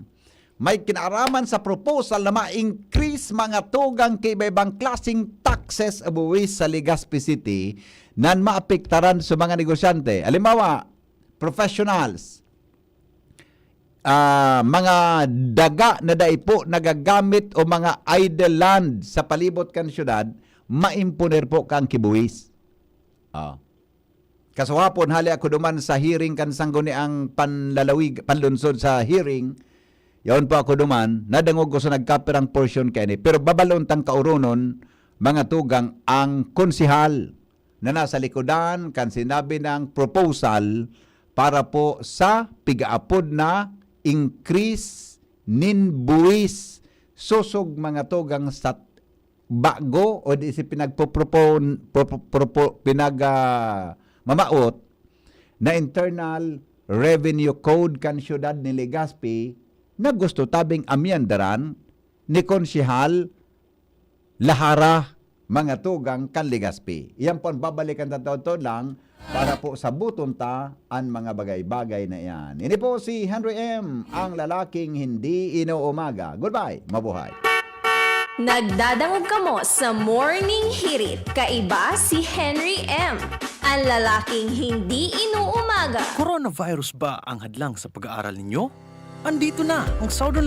May kinaraman sa proposal na ma-increase mga tugang ki iba-ibang klaseng taxes o buwis sa Legazpi City nan maapektaran sa mga negosyante. Halimbawa, professionals, ah, mga daga na dai po nagagamit o mga idle land sa palibot kan syudad, maimponer po kan kibuwis. Ah. Kasuhapon, hali ako duman sa hearing kan sangguniang panlalawig, panlunsod sa hearing. Yaon po ako duman, nadangog ko sa nagkapirang portion kaini. Pero babalon tang kauronon, mga tugang, ang konsehal na nasa likodan kan sinabi ng proposal para po sa pigaapod na increase nin buwis sosog mga tugang sa bago o di si pinagpopropon-, propo-, propo-, pinag, ah, mamaot na Internal Revenue Code kan siyudad ni Legazpi na gusto tabing amyandaran ni Konsehal Lahara, mga tugang kan Legazpi. Iyan po ang babalikan ta taon-taon lang para po sabuton ta an mga bagay-bagay na iyan. Ini po si Henry M, ang lalaking hindi inuumaga. Goodbye. Mabuhay. Nagdadangog kamo sa Morning Hirit. Kaiba si Henry M, ang lalaking hindi inuumaga. Coronavirus ba ang hadlang sa pag-aaral ninyo? Andito na ang Southern